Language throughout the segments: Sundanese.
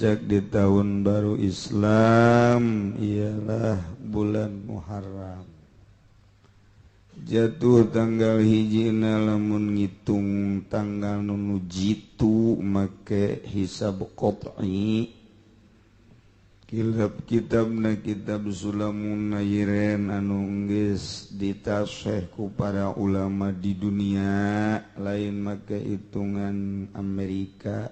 Puncak di tahun baru Islam ialah bulan Muharram. Jatuh tanggal hijina lamun ngitung tanggal nu jitu make hisab qat'i. Kitab-kitabna kitab Sulamun Nairen anu geus ditaseh ku para ulama di dunia, lain make hitungan Amerika,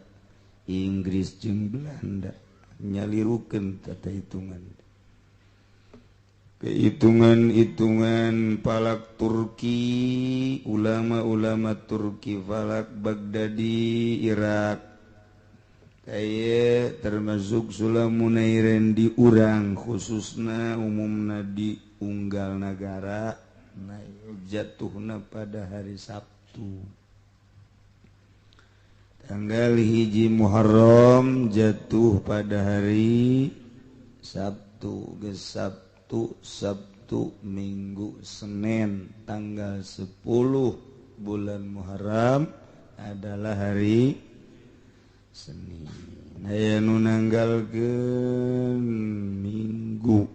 Inggris jeung Belanda, nyalirukeun tata hitungan. Kehitungan-hitungan falak Turki, ulama-ulama Turki falak Baghdadi, Irak, kayak termasuk Sulamunairen di urang khususna umumna di unggal nagara, nah jatuhna pada hari Sabtu tanggal 1 Muharram, jatuh pada hari Sabtu, geus Sabtu, Sabtu, Minggu, Senin tanggal 10 bulan Muharram adalah hari Senin. Aya nu nanggalkeun Minggu.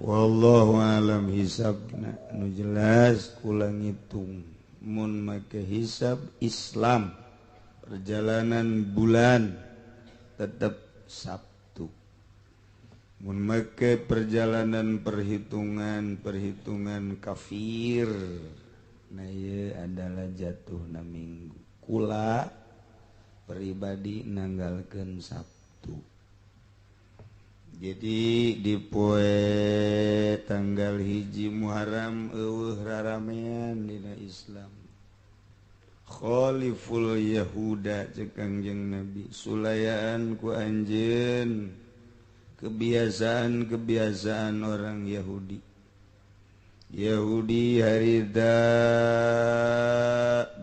Wallahu alam hisabna, nu jelas kula ngitung mun make hisab Islam perjalanan bulan tetap Sabtu. Mun make perjalanan perhitungan kafir, nah ieu adalah jatuhna Minggu. Kula pribadi nanggalkeun Sabtu. Jadi di poe tanggal 1 Muharram eueuh raramean dina Islam. Khaliful Yahuda ceuk Kangjeng Nabi, sulayaan ku anjeun kebiasaan-kebiasaan orang Yahudi. Yahudi harita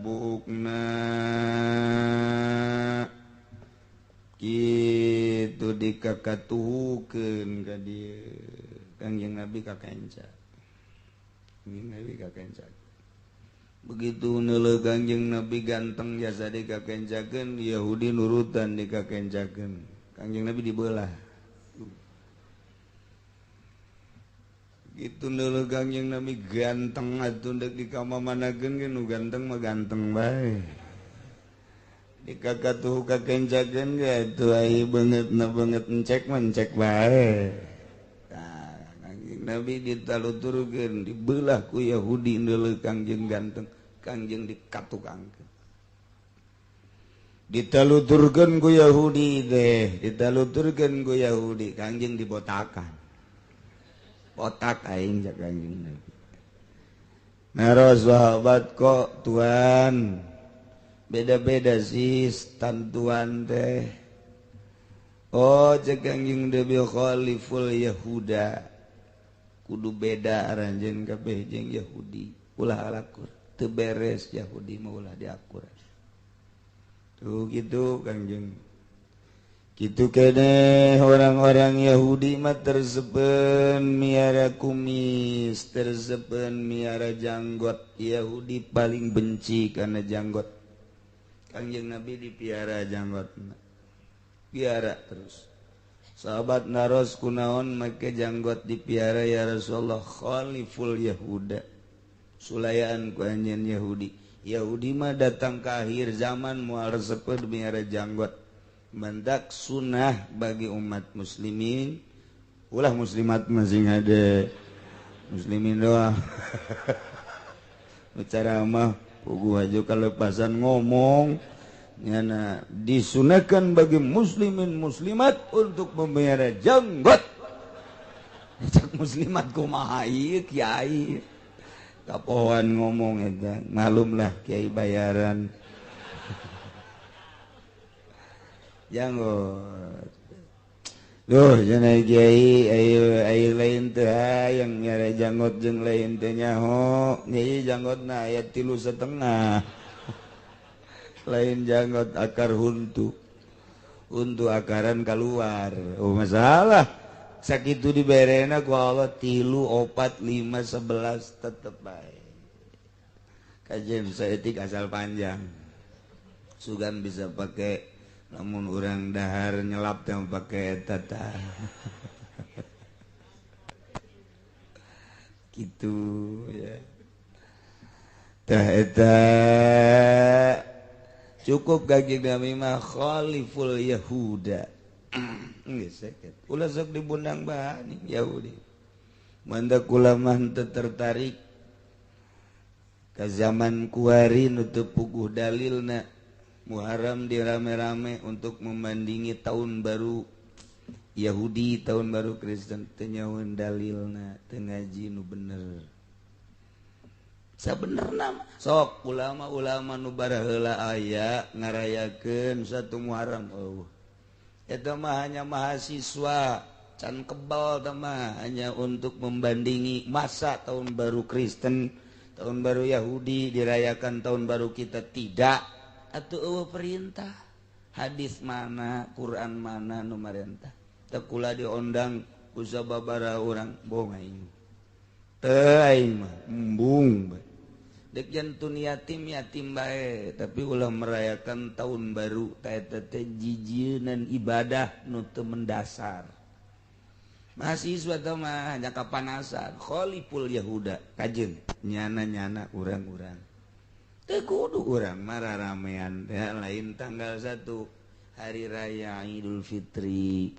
buukna kitu dikakatuhukeun ka dieu. Kangjeng Nabi kakenca. Kangjeng Nabi kakenca. Begitu neuleuh Kangjeng Nabi ganteng jasa dikakencakeun, Yahudi nurutan dikakencakeun. Kangjeng Nabi dibelah. Gitu neuleuh Kangjeng Nabi ganteng atuh deuk dikamamanakeun ge nu ganteng mah ganteng bae. Dikakatuh kakencakeun ge atuh ai beungeutna beungeut encek mah encek bae. Tah Kangjeng Nabi ditaluturkeun dibelah ku Yahudi neuleuh Kangjeng ganteng, Kangjeng dikatukangkeun. Ditaluturkeun ku Yahudi teh, ditaluturkeun ku Yahudi, Kangjeng dibotakan. Otak aing cak Kangjeng Nabi. Naros sahabat kok tuan beda-beda sih tantuan teh. Oh cek Kangjeng Nabi khaliful Yahuda, kudu beda aranjeun kabeh jeung Yahudi, ulah alakur teu beres Yahudi mah ulah diakur. Tuh gitu Kangjeng. Kitu keneh orang-orang Yahudi mah tersepen miara kumis, tersepen miara janggot. Yahudi paling benci karena janggot. Kangjeng Nabi dipiara janggotna. Piara terus. Sahabat naros kunaon make janggot dipiara ya Rasulullah, khaliful Yahuda. Sulayaan ku anjeun Yahudi. Yahudi mah datang ke akhir zaman moal resepeun miara janggot. Mendak sunnah bagi umat muslimin, ulah muslimat masing ada muslimin doang. Bicara mah puguh aja kalepasan ngomong nyana disunahkan bagi muslimin muslimat untuk memelihara janggot. Cak muslimat kumaha ieu kiai. Kapohoan ngomong eta, malumlah kiai bayaran. Janggot. Duh, cenah kiai ayo lain teh hayang nyare janggot jeung lain teh nyaho. Nyai janggotna aya 3,5. Lain janggot akar huntu. Huntu akaran keluar. Oh masalah. Sakitu diberena ku Allah 3, 4, 5, 11 tetep bae. Kajian saeutik asal panjang. Sugan bisa pakai Lamun urang dahar nyelap teh pake eta tah. Gitu ya. Tah eta cukup gagi kami mah khaliful Yahuda. Geus sakitu. Ulah sok dibundang bahan Yahudi. Mandak kula mah teu tertarik ka zaman kuari nu teu puguh dalilna. Muharram dirame-rame untuk membandingi tahun baru Yahudi, tahun baru Kristen, teu nyahoeun dalilna, teu ngaji nu bener. Sabenerna mah sok ulama-ulama nu baraheula aya ngarayakeun satu Muharram eueuh. Eta mah hanya mahasiswa can kebal teh mah hanya untuk membandingi masa tahun baru Kristen, tahun baru Yahudi dirayakan tahun baru kita tidak. Atuh eueuh perintah hadis mana Quran mana nu marentah teu kula diondang ku sababaraha urang bohong aing teu aing mah embung bae deuk jantun yatim yatim bae tapi ulah merayakan tahun baru ta eta teh jijieun ibadah nu teu mendasar. Mahasiswa teh mah hanya kapanasan khaliful Yahuda kajeun nyana-nyana urang-urang teu kudu urang mararamean teh lain tanggal 1 hari raya Idul Fitri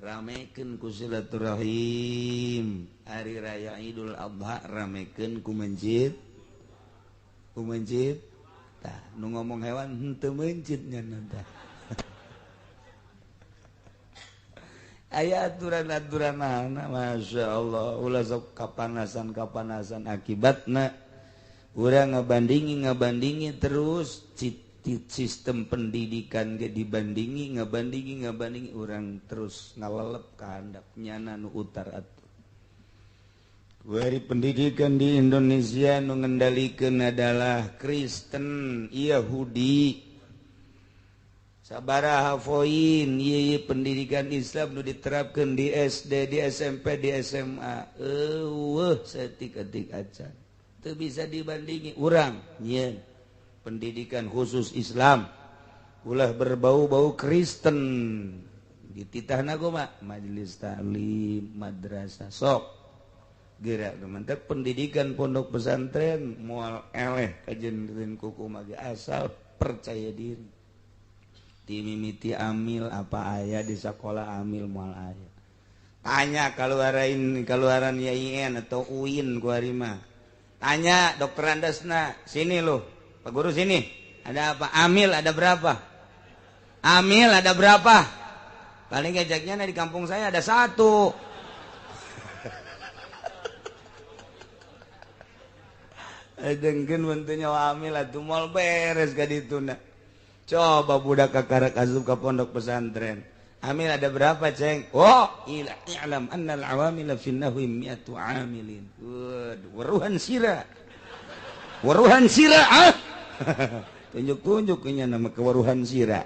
ramekeun ku silaturahim, hari raya Idul Adha ramekeun ku mencit tah nu ngomong hewan henteu mencit nya tah. Aya aturan-aturanana Masya Allah ulah sok kapanasan-kapanasan akibatna urang ngabandingi terus sistem pendidikan ge dibandingi ngabandingi urang terus ngalelep ka handap nyana nu utar atuh. Kuari pendidikan di Indonesia nu ngendalikeun adalah Kristen, Yahudi. Sabaraha poin ieu pendidikan Islam nu diterapkeun di SD, di SMP, di SMA. Eueuh saeutik-eutik acan. Teu bisa dibandingi urang nyieun pendidikan khusus Islam ulah berbau-bau Kristen dititahna kumaha majelis taklim madrasah sok gerak mantap pendidikan pondok pesantren moal eleh kajendeun kuku mage asal percaya diri dimimiti amil apa aya di sekolah amil moal aya tanya kaluaran YIN atau UIN ku ari mah. Tanya dokter Andasna, sini loh, Pak Guru sini. Ada apa? Amil ada berapa? Amil ada berapa? Paling gejaknya di kampung saya ada 1. Dengkeun bentunya amil atuh moal beres ka dituna. Coba budak kakarek asup ka pondok pesantren. Amil ada berapa, Ceng? Oh, i'lam annal awamila fi nahwi mi'atu amilin. Waduh, waruhan sira. Waruhan sira, ah. Tunjuk-tunjuk nya nama kewaruhan sira.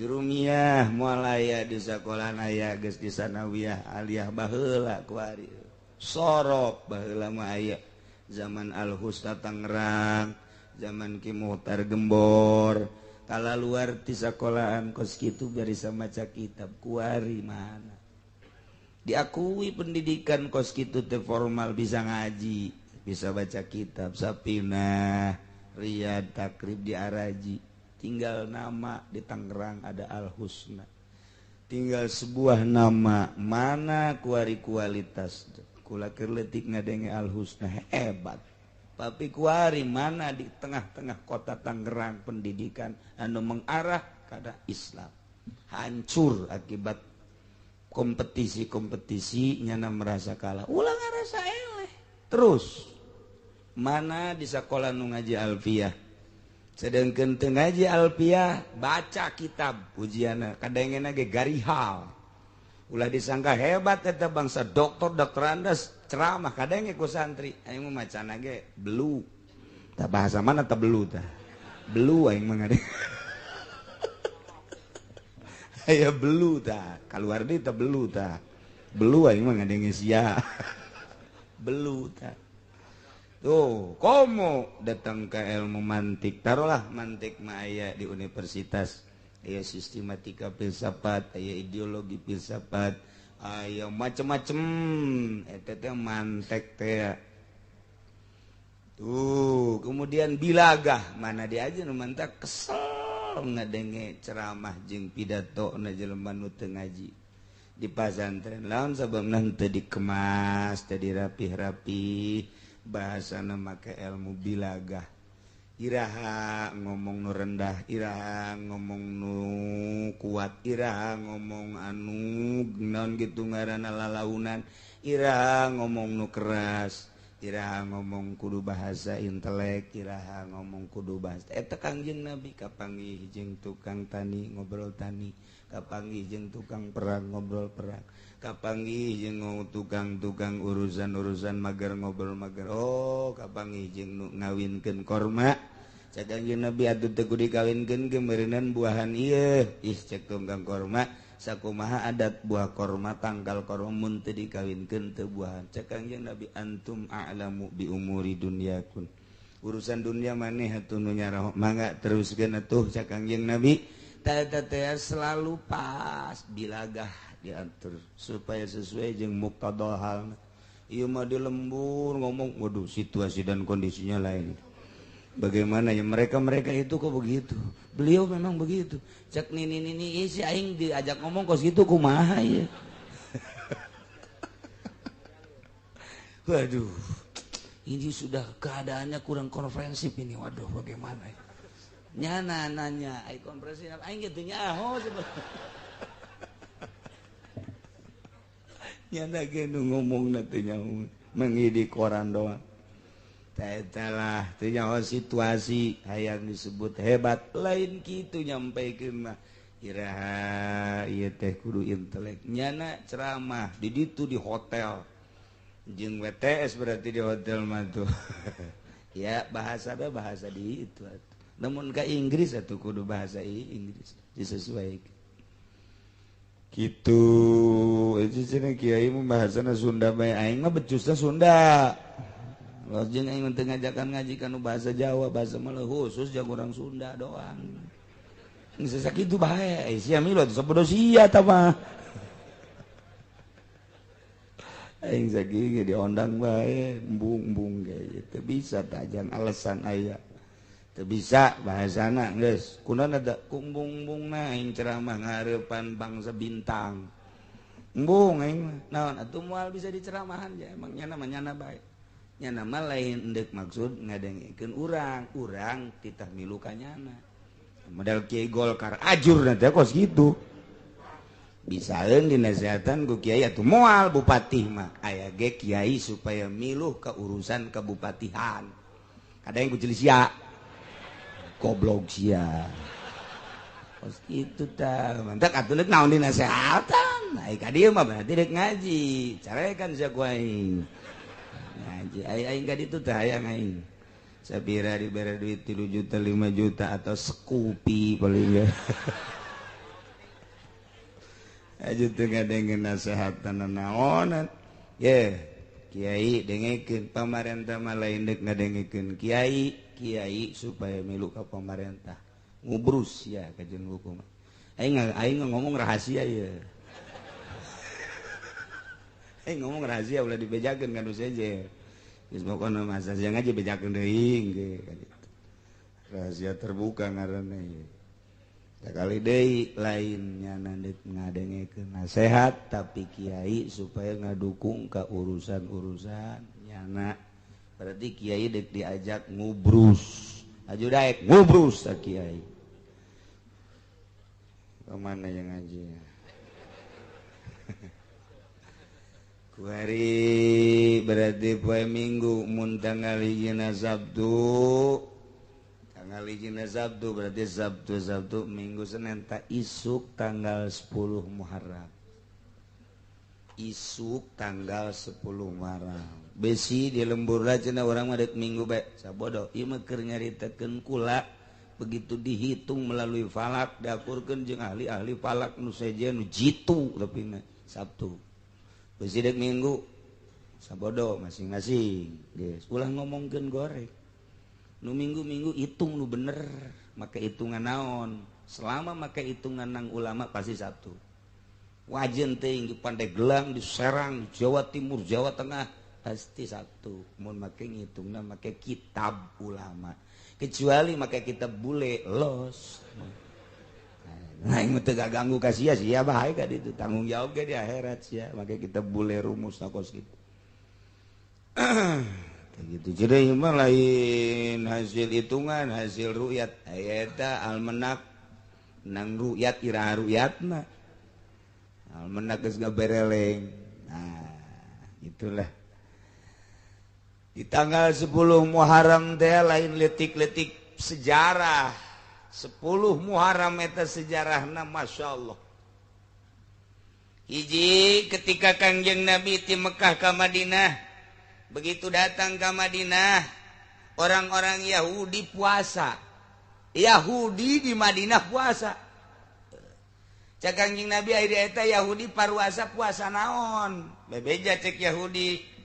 Jurumiyah moal aya di sakolah aya geus di sanawiyah aliyah baheula kuari. Sorop baheula mah aya. Zaman Al-Husna Tangerang, zaman Ki Muhtar Gembor. Kala luar ti sekolahan kos kitu barisa maca kitab kuari mana diakui pendidikan kos kitu teh formal bisa ngaji bisa baca kitab Sapinah Riyad Takrib di Araji tinggal nama di Tangerang ada Al Husna tinggal sebuah nama mana kuari kualitas kula keur leutik ngadenge Al Husna hebat. Tapi kuari mana di tengah-tengah kota Tangerang pendidikan anu mengarah pada Islam hancur akibat kompetisi-kompetisi nyana merasa kalah ulah ngarasa eleh terus mana di sekolah nu ngaji alfiah sedangkan teu ngaji alfiah baca kitab ujianna kadangena ge garihal ulah disangka hebat eta bangsa doktor doktorandas ceramah kadang ku santri aing mah macana ge belu tah bahasa mana tah belu tah belu aing mah ngade aya belu tah kaluar deui tah belu tah belu aing mah ngadenge sia belu tah tuh komo datang ke ilmu mantik taruhlah mantik mah aya di universitas Aya sistematika filsafat, aya ideologi filsafat, aya macem-macem eta teh mantek teh. Tuh, kemudian bilagah mana dia aja nu mantak kesel ngadenge ceramah jeung pidato na jelema nu teu ngaji di pasantren. Lamun sababna teu dikemas, teu dirapih-rapih, bahasana make ilmu bilagah. Iraha ngomong nu rendah, iraha ngomong nu kuat, iraha ngomong anu naon gitu ngaranna lalaunan, iraha ngomong nu keras, iraha ngomong kudu bahasa intelek, iraha ngomong kudu bahasa eta. Kangjeng Nabi kapanggih jeung tukang tani ngobrol tani, kapanggih jeung tukang perang ngobrol perang, kapanggih jeung tukang-tukang urusan-urusan mager ngobrol mager. Oh, kapanggih jeung nu ngawinkeun korma, cek Kangjeng Nabi atuh teu kudu dikawinkeun ge meureunan buahan ieu. Ih, cek tukang korma, sakumaha adat buah korma, tangkal korma mun teu dikawinkeun teu buahan. Cek Kangjeng Nabi, antum a'lamu bi umuri dunyakun, urusan dunia maneh atuh nu nyaraho, mangga teruskeun atuh, cek Kangjeng Nabi. Teh selalu pas bilagah diatur supaya sesuai jeung muqtada hal. Ieu mah di lembur ngomong, waduh, situasi dan kondisinya lain. Bagaimana ya mereka-mereka itu kok begitu? Beliau memang begitu. Cek nini nini si aing diajak ngomong kos gitu kumaha ya. Waduh, ini sudah keadaannya kurang konferensif ini. Waduh, bagaimana ya? Nyana nanya, ai konferensi aing gitu nyaho sebenarnya. Nyana ge nu ngomongna teh nyaho mengidi koran doang. Lah situasi hayang disebut hebat lain kitu nyampaikeun mah iraha ieu teh kudu intelek. Nyana ceramah di ditu di hotel jeung WTS berarti di hotel mah tuh. Ya bahasa bahasa di itu atuh. Namun ka Inggris atuh kudu bahasa Inggris disesuaikan kitu. Itu cenah kiai mah bahasana Sunda bae, aing mah becusna Sunda. Lojeng aing teu ngajakan ngaji kanu bahasa Jawa, bahasa malah khusus jago orang Sunda doang. Geus sakitu bae, sia milu atuh sabodo sia ta mah. Aing sakieu diondang bae, embung-embung ge teu bisa tajan alasan aya. Teu bisa bahasana geus. Kunaon ada kumbung-bumbungna aing ceramah ngarepan bangsa bintang. Embung aing mah. Naon atuh moal bisa diceramahan ja, emang nyana mah nyana bae. Nya nama lain endek maksud ngadengikeun urang, urang titah milu ka nyana. Model Kiai Golkar ajur nanti kos gitu. Bisaeun dinasehatan ku kiai atuh moal bupati mah aya ge kiai supaya miluh ka urusan kebupatihan. Kadang ku sia. Goblok sia. Kos kitu tah. Mantak atuh deuk naon dinasehatan. Ai ka dieu mah berarti deuk ngaji. Carekan sia ku aing. Ngaji aing ka ditu teh hayang aing. Sapira dibere duit 3 juta 5 juta atau sekupi paling ya. Aja teu ngadengeun nasehatan naonan. Ye, kiai dengekeun pamarentah mah lain deuk ngadengekeun kiai, kiai supaya milu ka pamarentah. Ngubrus ya ka jeung hukum. Aing ngomong rahasia ye. Aing ngomong rahasia ulah dibejakeun ka nu seje. Geus pokona mah sia ngaji bejakeun deui ge kitu. Rahasia terbuka ngaranna ieu. Sakali deui lain nyana deuk ngadengekeun nasehat tapi kiai supaya ngadukung ka urusan-urusan nyana. Berarti kiai deuk diajak ngubrus. Aju daek ngubrus ta kiai. Kemana yang ngaji? Kuari berarti poe Minggu mun tanggal hijina Sabtu. Tanggal hijina Sabtu berarti Sabtu Minggu Senin tak isuk tanggal 10 Muharram. Isuk tanggal 10 Muharram. Besi di lembur lah cenah urang mah deuk Minggu bae. Sabodo ieu mah keur nyaritakeun kula begitu dihitung melalui falak diakurkeun jeung ahli-ahli falak nu sejen nu jitu tapi na Sabtu. Besi dek Minggu sabodo masing-masing geus ulah ngomongkeun goreng. Nu minggu-minggu hitung nu bener make hitungan naon Selama make hitungan nang ulama pasti Sabtu. Wajen teuing di Pandeglang, di Serang, Jawa Timur, Jawa Tengah pasti Sabtu. Mun make ngitungna make kitab ulama. Kecuali make kitab bule los. Nah, ini teu ganggu ka sia, sia bae ka ditu, tanggung jawab ge di akhirat sia make kitab bule rumus kos kitu. Gitu. Jadi mah lain hasil hitungan, hasil ru'yat. Eta almenak nang ru'yat iraha ru'yatna. Almenak geus ngabereleng. Nah, itulah. Di tanggal 10 Muharram teh lain letik-letik sejarah. 10 Muharram eta sejarahna Masya Allah. Hiji ketika Kangjeng Nabi ti Mekah ka Madinah. Begitu datang ke Madinah, orang-orang Yahudi puasa. Yahudi di Madinah puasa. Cek Kangjeng Nabi akhirnya eta Yahudi paruasa puasa naon? Bebeja cek Yahudi.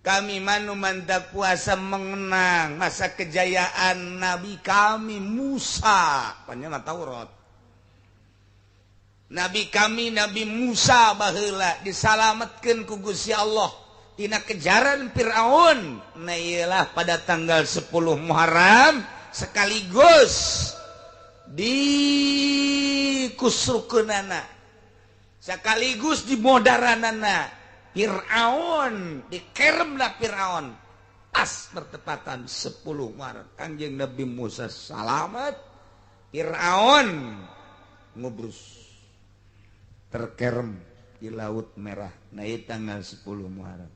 Kami manu mantap puasa mengenang masa kejayaan Nabi kami Musa. Panjang Taurat. Nabi kami Nabi Musa baheula disalametkeun ku Gusti Allah tina kejaran Fir'aun. Nah iyalah pada tanggal 10 Muharram sekaligus di kusrukeunana, sekaligus di modaranana Fir'aun, dikeremlah Fir'aun pas bertepatan 10 Muharram. Kangjeng Nabi Musa salamet, Fir'aun ngubrus terkerem di Laut Merah. Nah ieu tanggal 10 Muharram.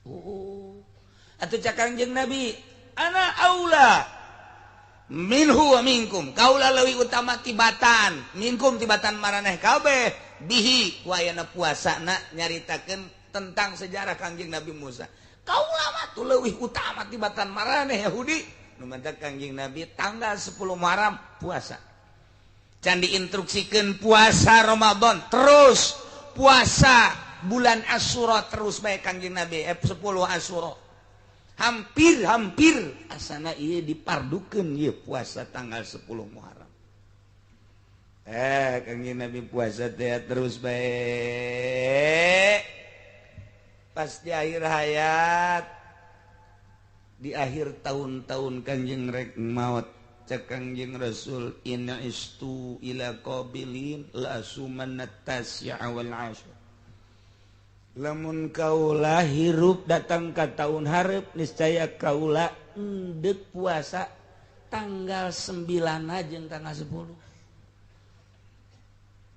Oh, atuh cak Kangjeng Nabi, ana aula minhu wa minkum, kaula leuwih utama tibatan minkum tibatan maraneh kabeh bihi ku ayana puasana nyaritakeun tentang sejarah Kangjeng Nabi Musa. Kaula mah tuh leuwih utama tibatan maraneh Yahudi. Nu mantak Kangjeng Nabi tanggal 10 Muharram puasa. Can diinstruksikeun puasa Ramadan terus puasa bulan Asyura terus bae Kangjeng Nabi 10 Asyura. Hampir-hampir asana ieu dipardukeun ieu puasa tanggal 10 Muharram. Kangjeng Nabi puasa teh terus bae. Pas di akhir hayat, di akhir tahun-tahun Kangjeng rek maot, cek Kangjeng Rasul inna istu ila qabilin la sumanna tasya wal asyr. Lamun kaula hirup datang ka tahun hareup niscaya kaula endek puasa tanggal 9 jeung tanggal 10.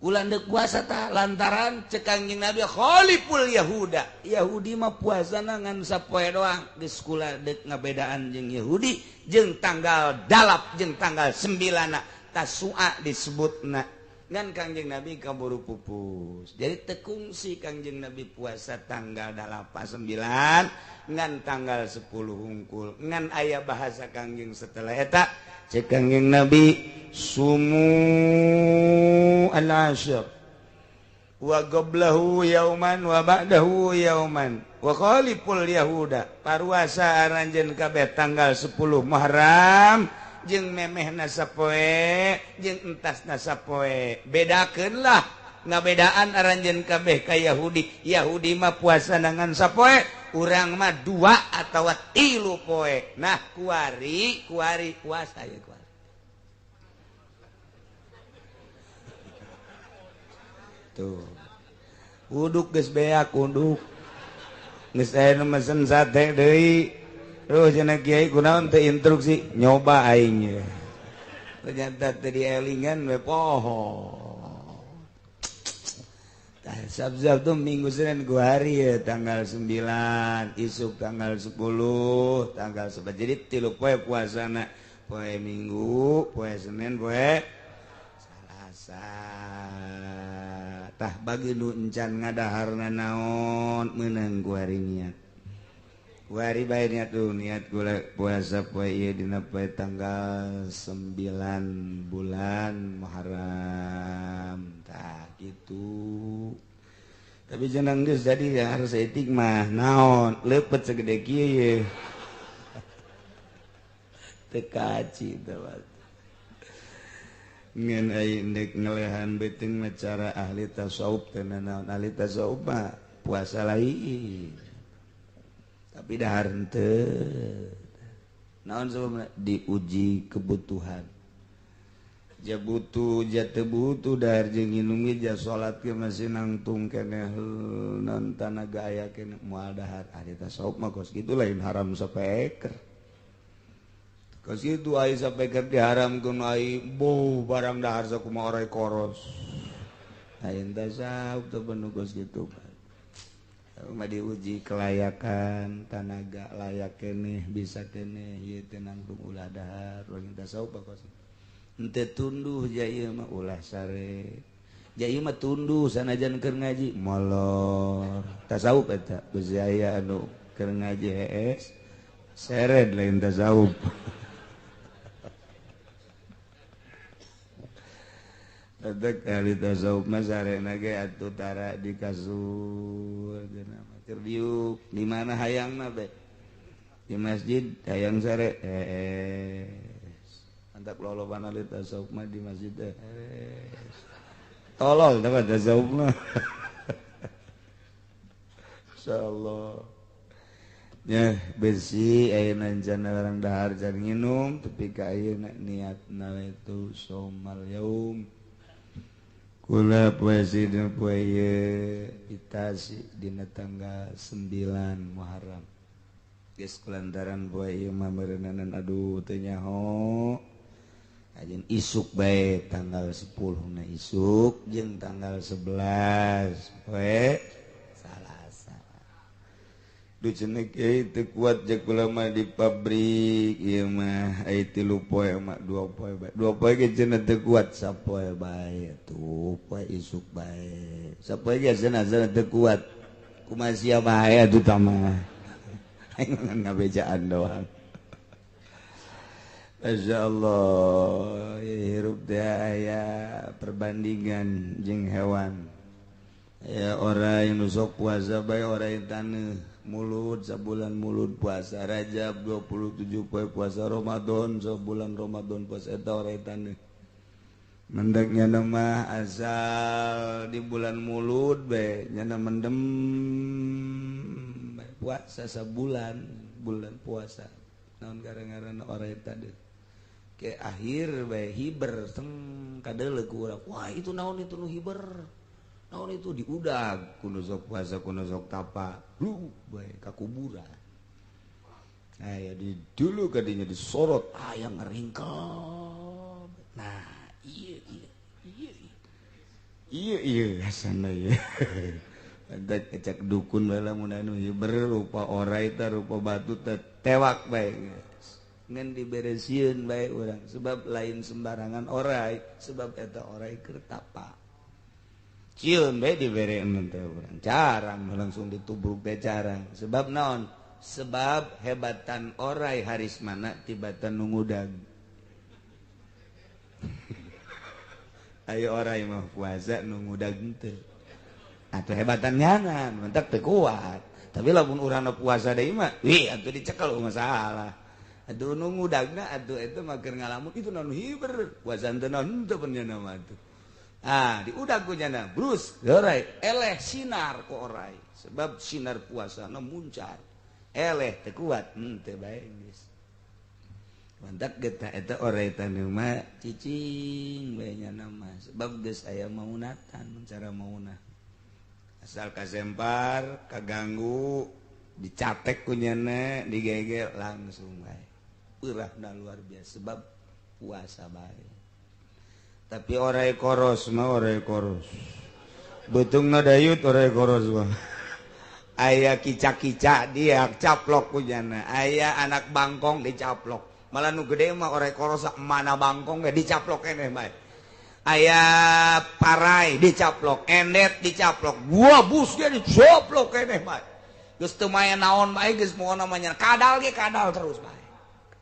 Kula endek puasa tah lantaran cek Kangjeng Nabi khaliful Yahuda. Yahudi mah puasana ngan sapoe doang, geus kula deuk ngabedaan jeung Yahudi jeung tanggal 8 jeung tanggal 9 Tasua disebutna. Ngan Kangjeng Nabi kaburu pupus. Jadi tekungsi Kangjeng Nabi puasa tanggal 8 9 ngan tanggal 10 hungkul. Ngan aya bahasa Kangjeng setelah eta cek Kangjeng Nabi sumu al-asyr wa qablahu yauman wa ba'dahu yauman wa khaliful yahuda. Paruasa aranjeun kabeh tanggal 10 Muharram jeung memehna sapoe jeung entasna sapoe. Bedakeunlah ngabedaan aranjeun kabeh ka Yahudi. Yahudi mah puasa ngan sapoe, urang mah 2 atawa 3 poe. Nah kuari kuari puasa ya kuari. Tuh uduk geus beak uduk geus aya nu mesen sate deui. Duh cenah kiai kunaon teu instruksi nyoba aing ye. Ternyata teu dielingan we poho. Tah Sabtu Minggu Senin gua hari ya tanggal 9, isuk tanggal 10, tanggal 11. Jadi 3 poe puasana, poe Minggu, poe Senin, poe Salasa. Tah bagi nu encan ngadaharna naon meunang ku hari niat. Wari bae niat tuh, niat gula puasa poe ieu dina poe tanggal 9 bulan Muharram. Tah gitu. Tapi jeneng geus jadi ya harus etik mah naon leupet segede kieu ye. Teu kaci teh. Ngan ai ndek ngelehan beuteung mah cara ahli tasawuf teh naon ahli tasawuf mah puasa lain. Tapi dahar henteu. Naon sababna diuji kebutuhan. Ja butuh ja teu butuh dahar jeung nginum ge ja salat ge masih nangtung keneh naon tanaga aya keneh moal dahar. Ahli tasawuf mah kos kitu lain haram sapeker. Kos kitu ai sapeker diharamkeun ai boh barang dahar sakumaha orai koros. Lain tasawuf teh penuh kos kitu. Mah diuji kelayakan tanaga layak keneh bisa keneh ieu teh nangtung ulah dahar lain tasawuf mah kos. Henteu tunduh ja ieu mah ulah sare. Ja ieu mah tunduh sanajan keur ngaji molor. Tasawuf eta geus aya anu keur ngaji hees sered lain tasawuf. Ada kali tasawuf mah sarena ge atuh tara di kasur geuna mah keur diuk di mana hayangna be di masjid hayang sare hees mantap loloban ahli tasawuf mah di masjid hees tolol teh tasawuf mah. Insyaallah nya besi ayeuna jana barang dahar can nginum tepi ka ayeuna niatna itu somal yaum. Kula puisi dina poe ieu itasi dina tanggal 9 Muharram. Geus kulantaran poe ieu mah meureuneunan aduh teu nyaho. Ajeun isuk bae tanggal 10 na isuk jeung tanggal 11 poe Salasa. Duh cenah kiai teu kuat jeung kula mah di pabrik ieu mah ai 3 poe mah 2 poe bae. 2 poe ge cenah teu kuat sapoe bae tuh poe isuk bae. Sapoe ge cenah teu kuat. Kumaha sia bae atuh tah mah. Aing mah ngabejaan doang. Masya Allah, hirup teh aya perbandingan jeung hewan. Ya orang yang sok puasa bae orang taneuh mulut sabulan mulut puasa Rajab 27 poe puasa Ramadan sabulan Ramadan puasa eta orang taneuh. Mendeknya mah asal di bulan mulut bae nyana mendem bae puasa sabulan bulan puasa. Naon gara-garana orang tadi ke akhir bae hiber teng kadeuleu ku urang. Wah itu naon itu nu hiber. Naon itu diudag kudu sok puasa kudu sok tapa lu bae ka kuburan. Nah ya di dulu kadinya disorot aya ngeringkel. Nah iya iya iya iya iya hasana ieu. Ada kecak dukun bae lamun anu hiber rupa orai teh rupa batu teh tewak bae ngan diberesieun bae urang sebab lain sembarangan orai sebab eta orai keur tapa. Cieun bae dibereun teh urang carang langsung ditubruk teh carang sebab naon sebab hebatan orai harismana tibatan nu ngudag. Ayo orai mah puasa nu ngudag teu atuh hebatan nyangan mentak teu kuat tapi lamun urang puasa deui mah wih atuh dicekel masalah atuh nu ngudagna atuh eta mah keur ngalamun itu naon hiber puasa teu naon teu penyana mah atuh. Ah, diudag ku nyana, brus, orai, eleh sinar ku orai. Sebab sinar puasana muncar. Eleh teu kuat, teu bae geus. Mantak getah eta orai taneuh mah cicing bae nyana mah. Sebab geus aya maunatan, cara maunah. Asal kasempar, kaganggu, dicatek ku nyana, digegel langsung bae. Peurahna luar biasa sebab puasa bae. Tapi orai koros mah orai koros. Beutungna dayut orai koros mah. Aya kicak-kicak dia caplok ku nyana. Aya anak bangkong dicaplok. Malah nu gede mah orai koros mana bangkong ge dicaplok keneh bae. Aya parai dicaplok, endet dicaplok, gua bus ge dicaplok keneh bae. Geus teu maya naon bae geus moal namanya kadal ge kadal terus bae.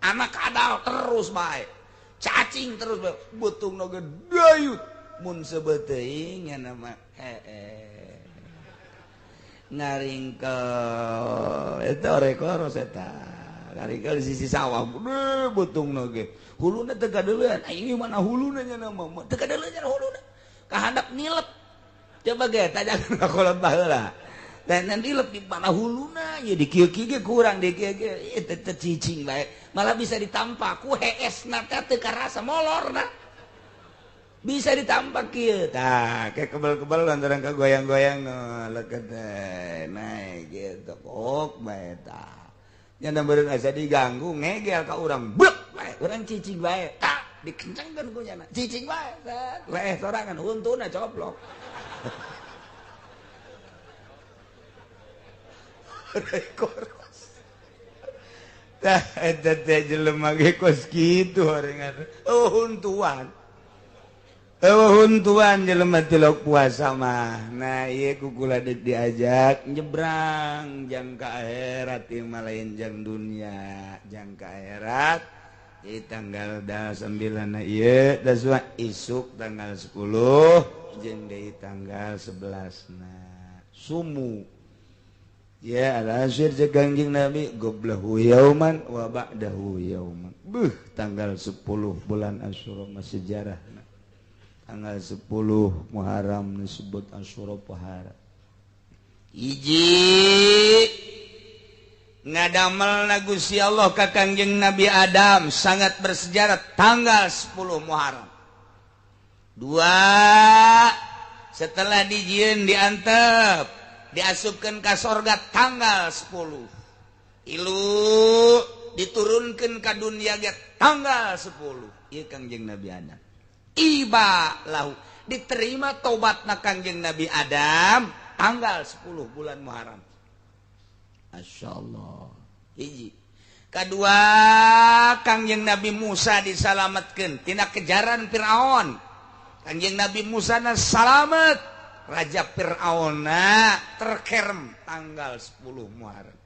Anak kadal terus bae. Cacing terus bae. Beutungna ge dayut mun sebeteuing nya mah heeh. Ngaringkel eta orai koros eta. Karikal sisi sawah gede beutung ge. Huluna teu kadeuleun. Aing mana huluna nya mah. Teu kadeuleun nya huluna. Kahandap nilep. Coba ge tajakan ka kolot baheula. Dan nilep di mana huluna ya di kieu-kieu ge kurang di kieu ge teu cicing bae. Malah bisa ditampak ku heesna teh teu karasa molorna. Bisa ditampak kieu. Tah, kayak kebal-kebal lantaran ka goyang-goyang no leket naik gitu. Kok bae tah. Nya beureun asa diganggu ngegel ka urang blek bae. Urang cicing bae. Tah, dikencengkeun ku nyana. Cicing bae. Leh sorangan huntuna coplok. Koros. Tah eta teh jelema ge kos kitu horengan. Oh huntuan. Oh huntuan jelema tilok puasa mah. Nah ieu ku kula deuk diajak nyebrang jang ka akhirat ieu mah lain jang dunya, jang ka akhirat. Ieu tanggal 9 ieu da isuk tanggal 10 jeung deui tanggal 11 na. Sumu. Ya al-asir cek Kangjeng Nabi goblahu yauman wa ba'dahu yauman. Beuh tanggal 10 bulan Asyura mah sejarahna. Tanggal 10 Muharram disebut Asyura pohara. Hiji ngadamelna Gusti Allah ka Kangjeng Nabi Adam sangat bersejarah tanggal 10 Muharram. Dua, setelah dijieun diantep diasupkan ke sorga tanggal 10. Ilu diturunkan ke dunia ge tanggal 10. Ieu Kangjeng Nabi Adam. Iba lahu diterima tobatna Kangjeng Nabi Adam tanggal 10 bulan Muharram. Masyaallah. Hiji. Kadua Kangjeng Nabi Musa disalametkeun tina kejaran Firaun. Kangjeng Nabi Musa na salamet. Raja Fir'auna terkerem tanggal 10 Muharram.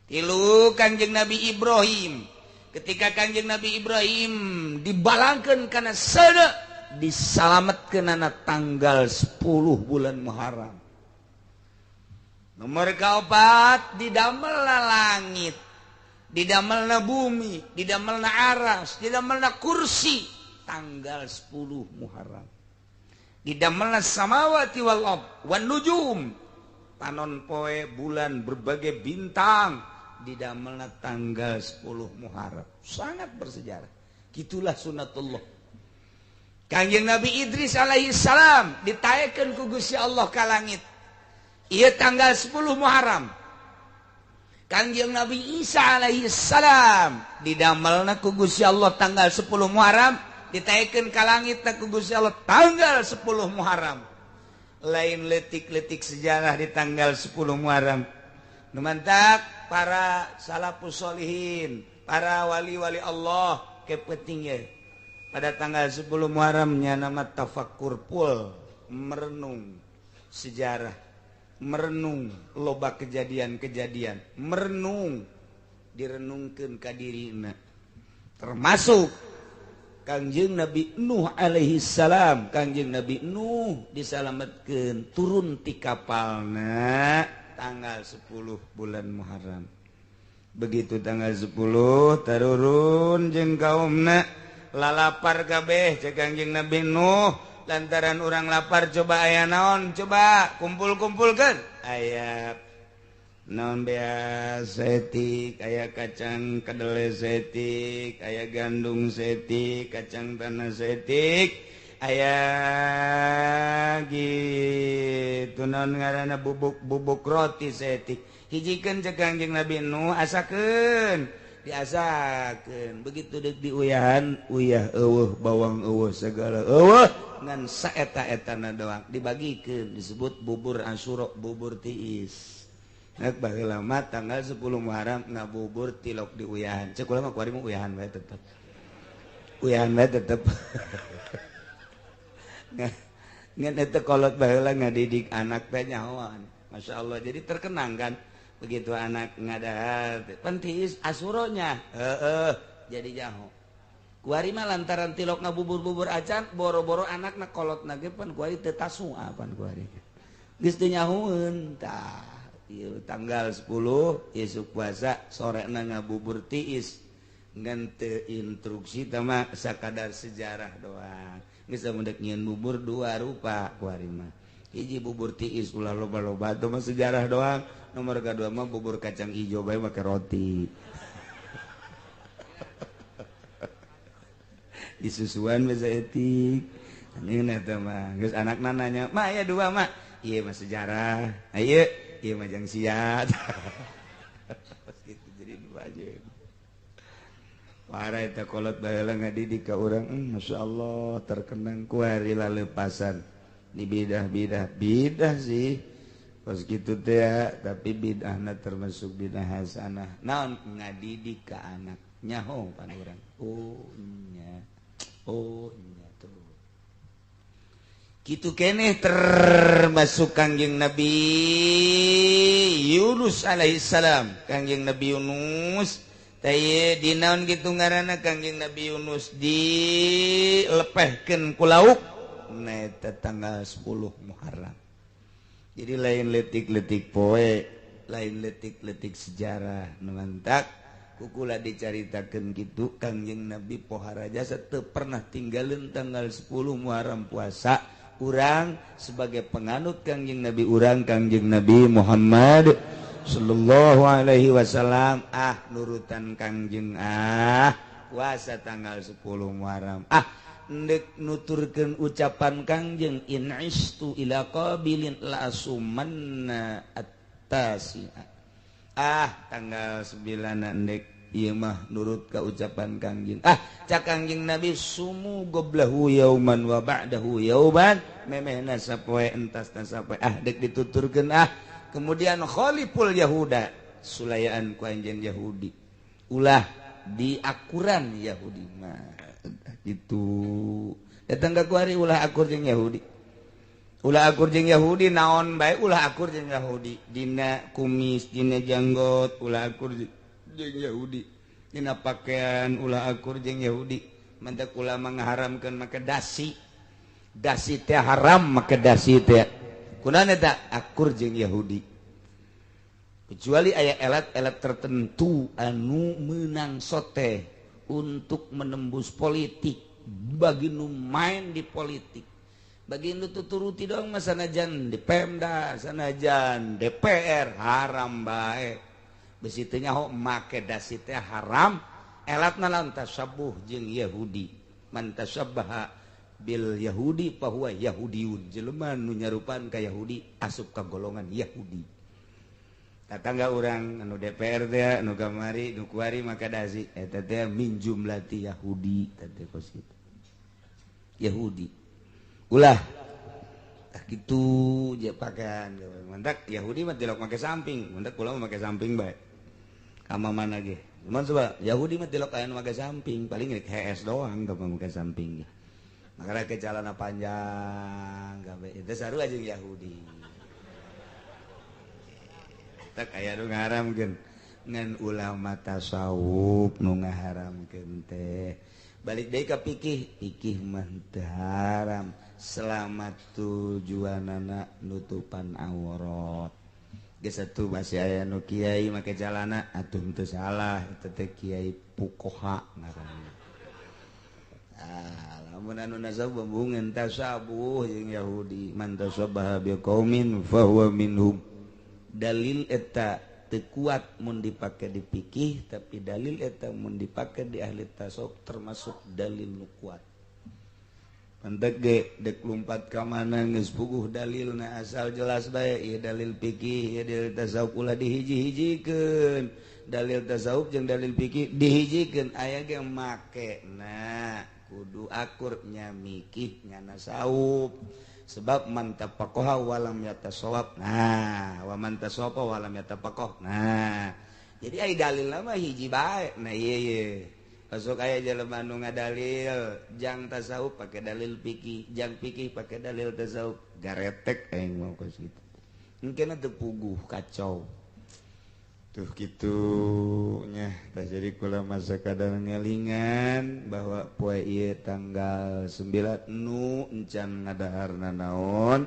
Tilu Kangjeng Nabi Ibrahim. Ketika Kangjeng Nabi Ibrahim dibalangkeun kana seuneu, disalametkeunana tanggal 10 bulan Muharram. Nomor kaopat didamelna langit, didamelna bumi, didamelna aras, didamelna kursi tanggal 10 Muharram. Didamelna samawati wal ard wan nujum, panon poe bulan berbagai bintang didamelna tanggal 10 Muharram. Sangat bersejarah. Gitulah sunatullah. Kangjeng Nabi Idris alaihi salam ditaekeun ku Gusti Allah ka langit. Ieu tanggal 10 Muharram. Kangjeng Nabi Isa alaihi salam didamelna ku Gusti Allah tanggal 10 Muharram. Ditaekeun ka langit ku Gusti Allah tanggal 10 Muharram. Lain letik-letik sejarah di tanggal 10 Muharram. Nu mantak para salafus solihin, para wali-wali Allah kepentingnya pada tanggal 10 Muharramnya nama tafakkur pul, merenung sejarah, merenung loba kejadian-kejadian, merenung direnungkeun ka dirina. Termasuk Kangjeng Nabi Nuh alaihi salam, Kangjeng Nabi Nuh disalametkeun turun ti kapalna tanggal 10 bulan Muharram. Begitu tanggal 10 tarurun jeung kaumna lalapar kabeh cek Kangjeng Nabi Nuh, lantaran urang lapar coba aya naon coba kumpul-kumpulkeun aya naon bea setik, aya kacang kedelai setik, aya gandum setik, kacang tanah setik, aya gitu naon ngaranna bubuk-bubuk roti setik. Hijikeun cek Kangjeng Nabi Nuh asakeun, diasakeun. Begitu deuk diuyahan, uyah eueuh, bawang eueuh, segala eueuh, ngan saeta-etana doang dibagikeun disebut bubur Asyura, bubur tiis. Nek baheula mah tanggal 10 Muharram ngabubur tilok di uyahan. Cek kula mah kuari mah uyahan bae tetep. Uyahan bae tetep. Ngan eta kolot baheula ngadidik anak teh nyahoan. Masyaallah jadi terkenang kan begitu anak ngadahar pentis asuronya heeh jadi nyaho. Kuari mah lantaran tilok ngabubur-bubur acan boro-boro anakna kolotna ge pan kuari teu tasua pan kuari. Geus teu nyahoeun tah. Ieu tanggal 10 isuk puasa sorena ngabubur tiis. Ngan teu instruksi teh mah sakadar sejarah doang. Geus mendek nyieun bubur dua rupa kuari mah. Hiji bubur tiis ulah loba-loba teh mah sejarah doang. Nomor kadua mah bubur kacang ijo bae make roti. Disusuan bisa etik. Ini eta mah geus anakna nanya, "Ma aya dua, Ma." Ieu mah sejarah. Ieu ieu mah jang siat. Gitu jadi dua aja. Parah eta kolot baheula ngadidik ka urang, masyaallah terkenang ku hari lalepasan. Di bidah-bidah, bidah sih. Pas kitu teh tapi bidahna termasuk bidah hasanah. Naon ngadidik ka anak nyaho pan urang. Oh nya. Oh nya tuh. Kitu keneh termasuk Kangjeng Nabi Yunus alaihissalam. Kangjeng Nabi Yunus teh dinaon kitu ngaranna Kangjeng Nabi Yunus dilepehkeun ku lauk na eta tanggal 10 Muharram. Jadi lain letik-letik poe, lain letik-letik sejarah nu mantak kukula dicaritakeun kitu Kangjeng Nabi pohara jasa teu pernah tinggalin tanggal 10 Muharram puasa. Urang sebagai penganut Kangjeng Nabi urang Kangjeng Nabi Muhammad sallallahu alaihi wasallam ah nurutan Kangjeng ah puasa tanggal 10 Muharram ah ndek nuturkeun ucapan Kangjeng in istu ila qabilin la asumanna at-tasi'a ah tanggal 9 ndek ieu mah nurut ka ucapan Kangjeng ah cak Kangjeng Nabi sumu goblahu yauman wa ba'dahu yauman memehna sapoe entasna sapoe ah dek dituturkeun ah kemudian khaliful yahuda sulayaan ku anjeun Yahudi ulah diakuran Yahudi mah gitu datang ka kuari ulah akur jeung Yahudi ulah akur jeung Yahudi naon bae ulah akur jeung Yahudi dina kumis dina janggot ulah akur jeung Yahudi dina pakaian ulah akur jeung Yahudi mantak ulah mengharamkeun make dasi dasi teh haram make dasi teh kunaon eta akur jeung Yahudi kecuali aya elat-elat tertentu anu meunang sote untuk menembus politik bagi nu main di politik bagi nu tuturuti doang mah sanajan di Pemda sanajan DPR haram bae besi teh nyaho make dasi teh haram elatna lawan tasabuh jeung Yahudi man tasabbaha bil Yahudi fahuwa Yahudiyun jelema nu nyarupaan ka Yahudi asup ka golongan Yahudi tatangga urang anu DPR teh anu kamari nu kuari maka dasi eta teh min jumlati Yahudi teh kos kitu Yahudi ulah tah kitu je pakaian mantak Yahudi mah tilok make samping mantak kula mah make samping bae ka mana ge cuman coba Yahudi mah tilok aya nu make samping paling rek HS doang teu make samping ge makana ke celana panjang gawe itu sarua jeung Yahudi tak aya nu ngaharamkeun ngan ulama tasawuf nu ngaharamkeun teh balik deui ka fikih fikih mah teu haram selama tujuanana nutupan aurat geus atuh masih aya nu kiai make celana atuh teu salah eta teh kiai fuqaha ngaranna ah lamun anu nasab bembungan tasabuh jeung Yahudi man tasabbaha biqaumin fahuwa minhum dalil eta teu kuat mun dipake di fikih tapi dalil eta mun dipake di ahli tasawuf termasuk dalil nu kuat pantek ge dek lumpat ka mana geus puguh dalilna asal jelas bae ieu dalil fikih ieu dalil tasawuf ulah dihiji-hijikeun dalil tasawuf jeung dalil fikih dihijikeun aya ge make nah kudu akur nya mikih nya nasawuf sebab man tafaqaha walam yatasawab nah wa man tasawaba walam yatafaqah nah jadi ai dalil mah hiji bae nah ieu ye masuk aya jelema nu ngadalil jang tasawuf pake dalil fikih jang fikih pake dalil tasawuf garetek aing mau kos kitu mungkin teu puguh kacau tuh kitu nya tah jadi kula masa kadang ngelingan bahwa poe ieu tanggal 9 nu encan ngadaharna naon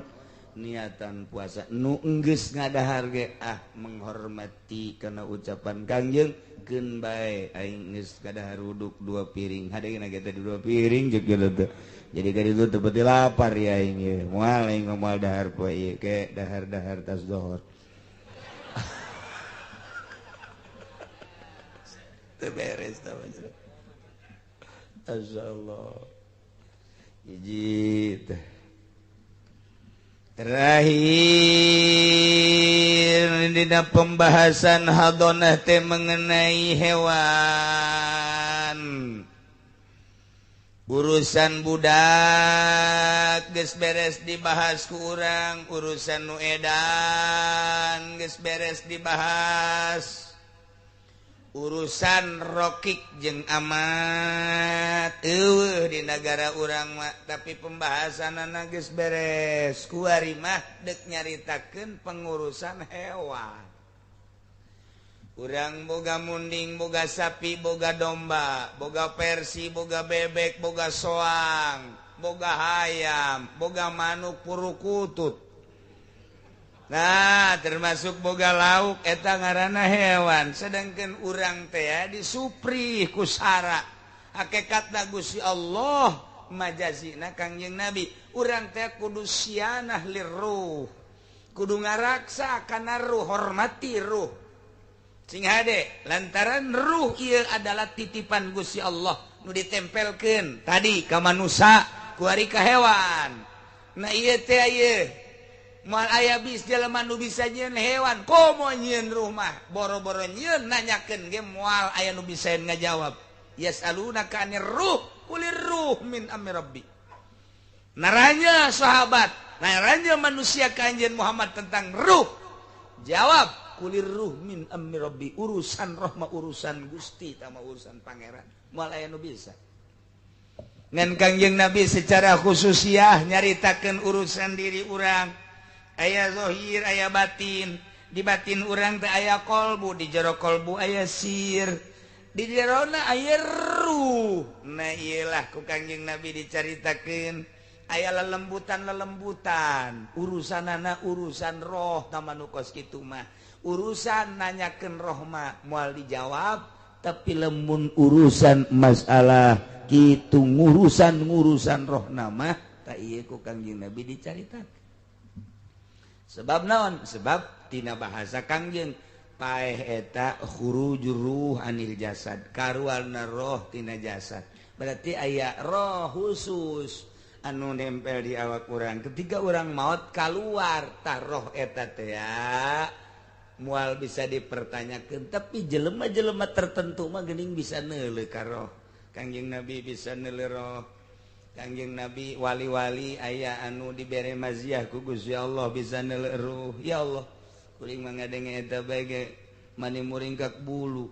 Niatan puasa nu enggeus ngadahar ge ah menghormati kana ucapan Kangjeng keun bae aing geus kadahar uduk 2 piring hadena ge teh 2 piring jeung teh. Jadi ka ditu teu peti lapar ya aing ieu. Moal aing moal dahar poe ieu ke dahar-dahar tas dohor. Teu beres tah. Masyaallah. Hiji teh. Terakhir dina pembahasan hadonah teh mengenai hewan. Urusan budak geus beres dibahas ku urang, urusan nu edan geus beres dibahas. Urusan rokik jeung amat eueuh di nagara urang mah, tapi pembahasanana geus beres. Kuari mah deuk nyaritakeun pengurusan hewan. Urang boga munding, boga sapi, boga domba, boga persi, boga bebek, boga soang, boga hayam, boga manuk purukutut. Nah, termasuk boga lauk eta ngaranna hewan. Sedangkan urang teh disupri ku sara. Hakikatna Gusti Allah majazina Kangjeng Nabi. Urang teh kudu sianah lirruh. Kudu ngaraksa kana ruh, hormati ruh. Sing hade lantaran ruh ieu adalah titipan Gusti Allah nu ditempelkeun tadi ka manusa kuari ka hewan. Nah ieu teh ieu moal aya bis jelema nu bisa nyieun hewan, komo nyieun ruh mah boro-boro nyieun nanyakeun ge moal aya nu bisa ngajawab. Yasalunaka anir ruh kulir ruh min amri rabbi. Naranya sahabat, naranya manusia ka Anjeun Muhammad tentang ruh. Jawab kulir ruh min amri rabbi, urusan roh mah urusan Gusti tama urusan pangeran. Moal aya nu bisa. Ngan Kangjeng Nabi secara khususiah nyaritakeun urusan diri urang. Aya zohir, aya batin. Di batin urang teh aya kolbu, di jero kolbu aya sir, di jerona aya ruh. Nah iyalah ku Kangjeng Nabi dicaritakeun aya lelembutan-lelembutan, urusanana urusan roh tama nu kos kitu mah. Urusan nanyakeun roh mah moal dijawab, tapi lemun urusan masalah kitu ngurusan-ngurusan roh nama tak ieu ku Kangjeng Nabi dicaritakeun. Sebab naon? Sebab tina bahasa Kangjeng paeh eta khurujur ruh anil jasad, karualna roh tina jasad. Berarti aya roh khusus anu nempel di awak urang. Ketika urang maot kaluar tah roh eta teh moal bisa dipertanyakeun, tapi jelema-jelema tertentu mah geuning bisa neuleuh ka roh. Kangjeng Nabi bisa neuleuh roh. Kangjeng Nabi wali-wali aya anu dibere maziah ku Gusti Allah bisa neuleuh ruh. Ya Allah, kuring mah ngadenge eta bae ge mani muringkak bulu.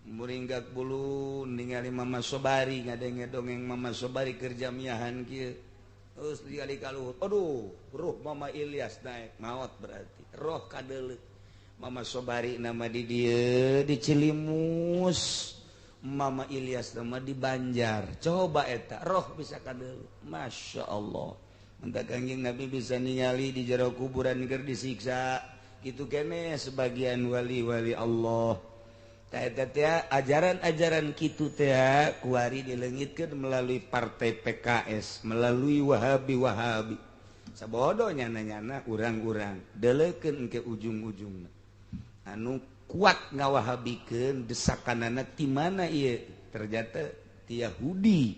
Muringkak bulu ningali Mama Sobari, ngadenge dongeng Mama Sobari keur jamiahan kieu. Terus ningali ka luhur, aduh, ruh Mama Ilyas naik maot berarti. Roh kadeuleuh. Mama Sobari nama di dieu di Cilimus. Mama Ilyas nama di Banjar. Coba eta roh bisa kadeuleuh. Masya Allah. Entah Kangjeng Nabi bisa ningali di jero kuburan keur disiksa. Kitu keneh sebagian wali-wali Allah. Tah eta teh ajaran-ajaran kitu teh kuari dileungitkeun melalui partai PKS, melalui Wahabi-Wahabi. Sabodo nyana-nyana urang-urang deleukeun ke ujung-ujungna. Anu kuat ngawahabikeun desakanana ti mana ieu? Ternyata ti Yahudi.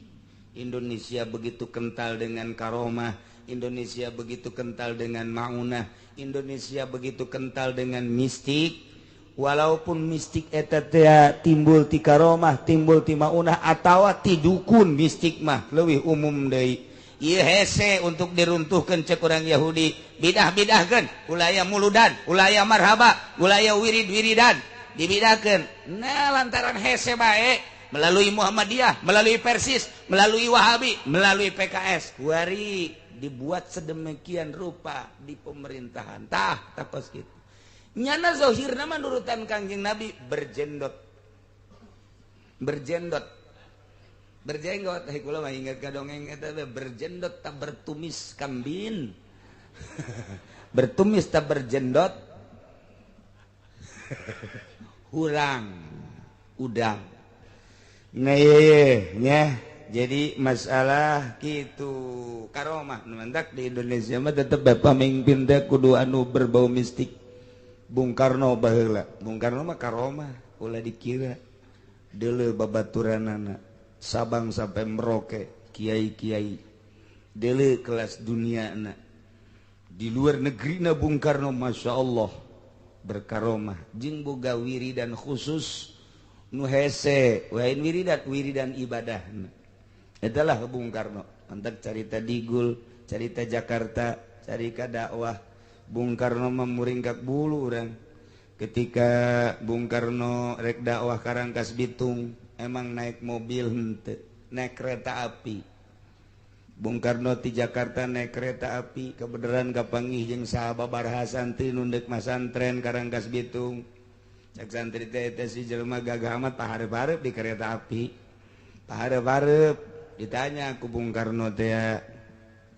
Indonesia begitu kental dengan karomah, Indonesia begitu kental dengan maunah, Indonesia begitu kental dengan mistik. Walaupun mistik eta teh timbul ti karomah, timbul ti maunah atawa ti dukun, mistik mah leuwih umum deui. Ieu hese untuk diruntuhkan cek urang Yahudi, bidah-bidahkeun, ulaya muludan, ulaya marhaba, ulaya wirid-wiridan, dibidahkeun. Nah lantaran hese bae melalui Muhammadiyah, melalui Persis, melalui Wahabi, melalui PKS, kuari dibuat sedemikian rupa di pemerintahan. Tah takos kitu. Nyana zohirna menurutan Kangjeng Nabi berjendot. Berjendot. Berjenggot, hei kula mah ingat ka dongeng eta teh berjendot tak bertumis kambing. Bertumis tak berjendot. Hurang udang. Nah nya jadi masalah gitu karomah mendak di Indonesia mah tetep pamimpin teh kudu anu berbau mistik. Bung Karno baheula, Bung Karno mah karomah ulah dikira. Deuleu babaturanana Sabang sampai Merauke, kiai-kiai. Deuleu kelas dunia na. Di luar negeri na Bung Karno Masya Allah berkaromah jeung boga wiridan khusus nu hese, lain wiridan, wiridan ibadah. Adalah Bung Karno. Antak carita Digul, carita Jakarta, carita dakwah. Bung Karno memuringkak bulu orang. Ketika Bung Karno rek dakwah Karangkas Bitung, emang naik mobil henteu, naik kereta api. Bung Karno di Jakarta naik kereta api, kebenaran kapanggih jeung sahabat santri nu deuk masantren Karangkas Bitung. Cek santri teh teh si jelema gagah amat pahareup-hareup di kereta api. Pahareup-hareup ditanya ku Bung Karno teh,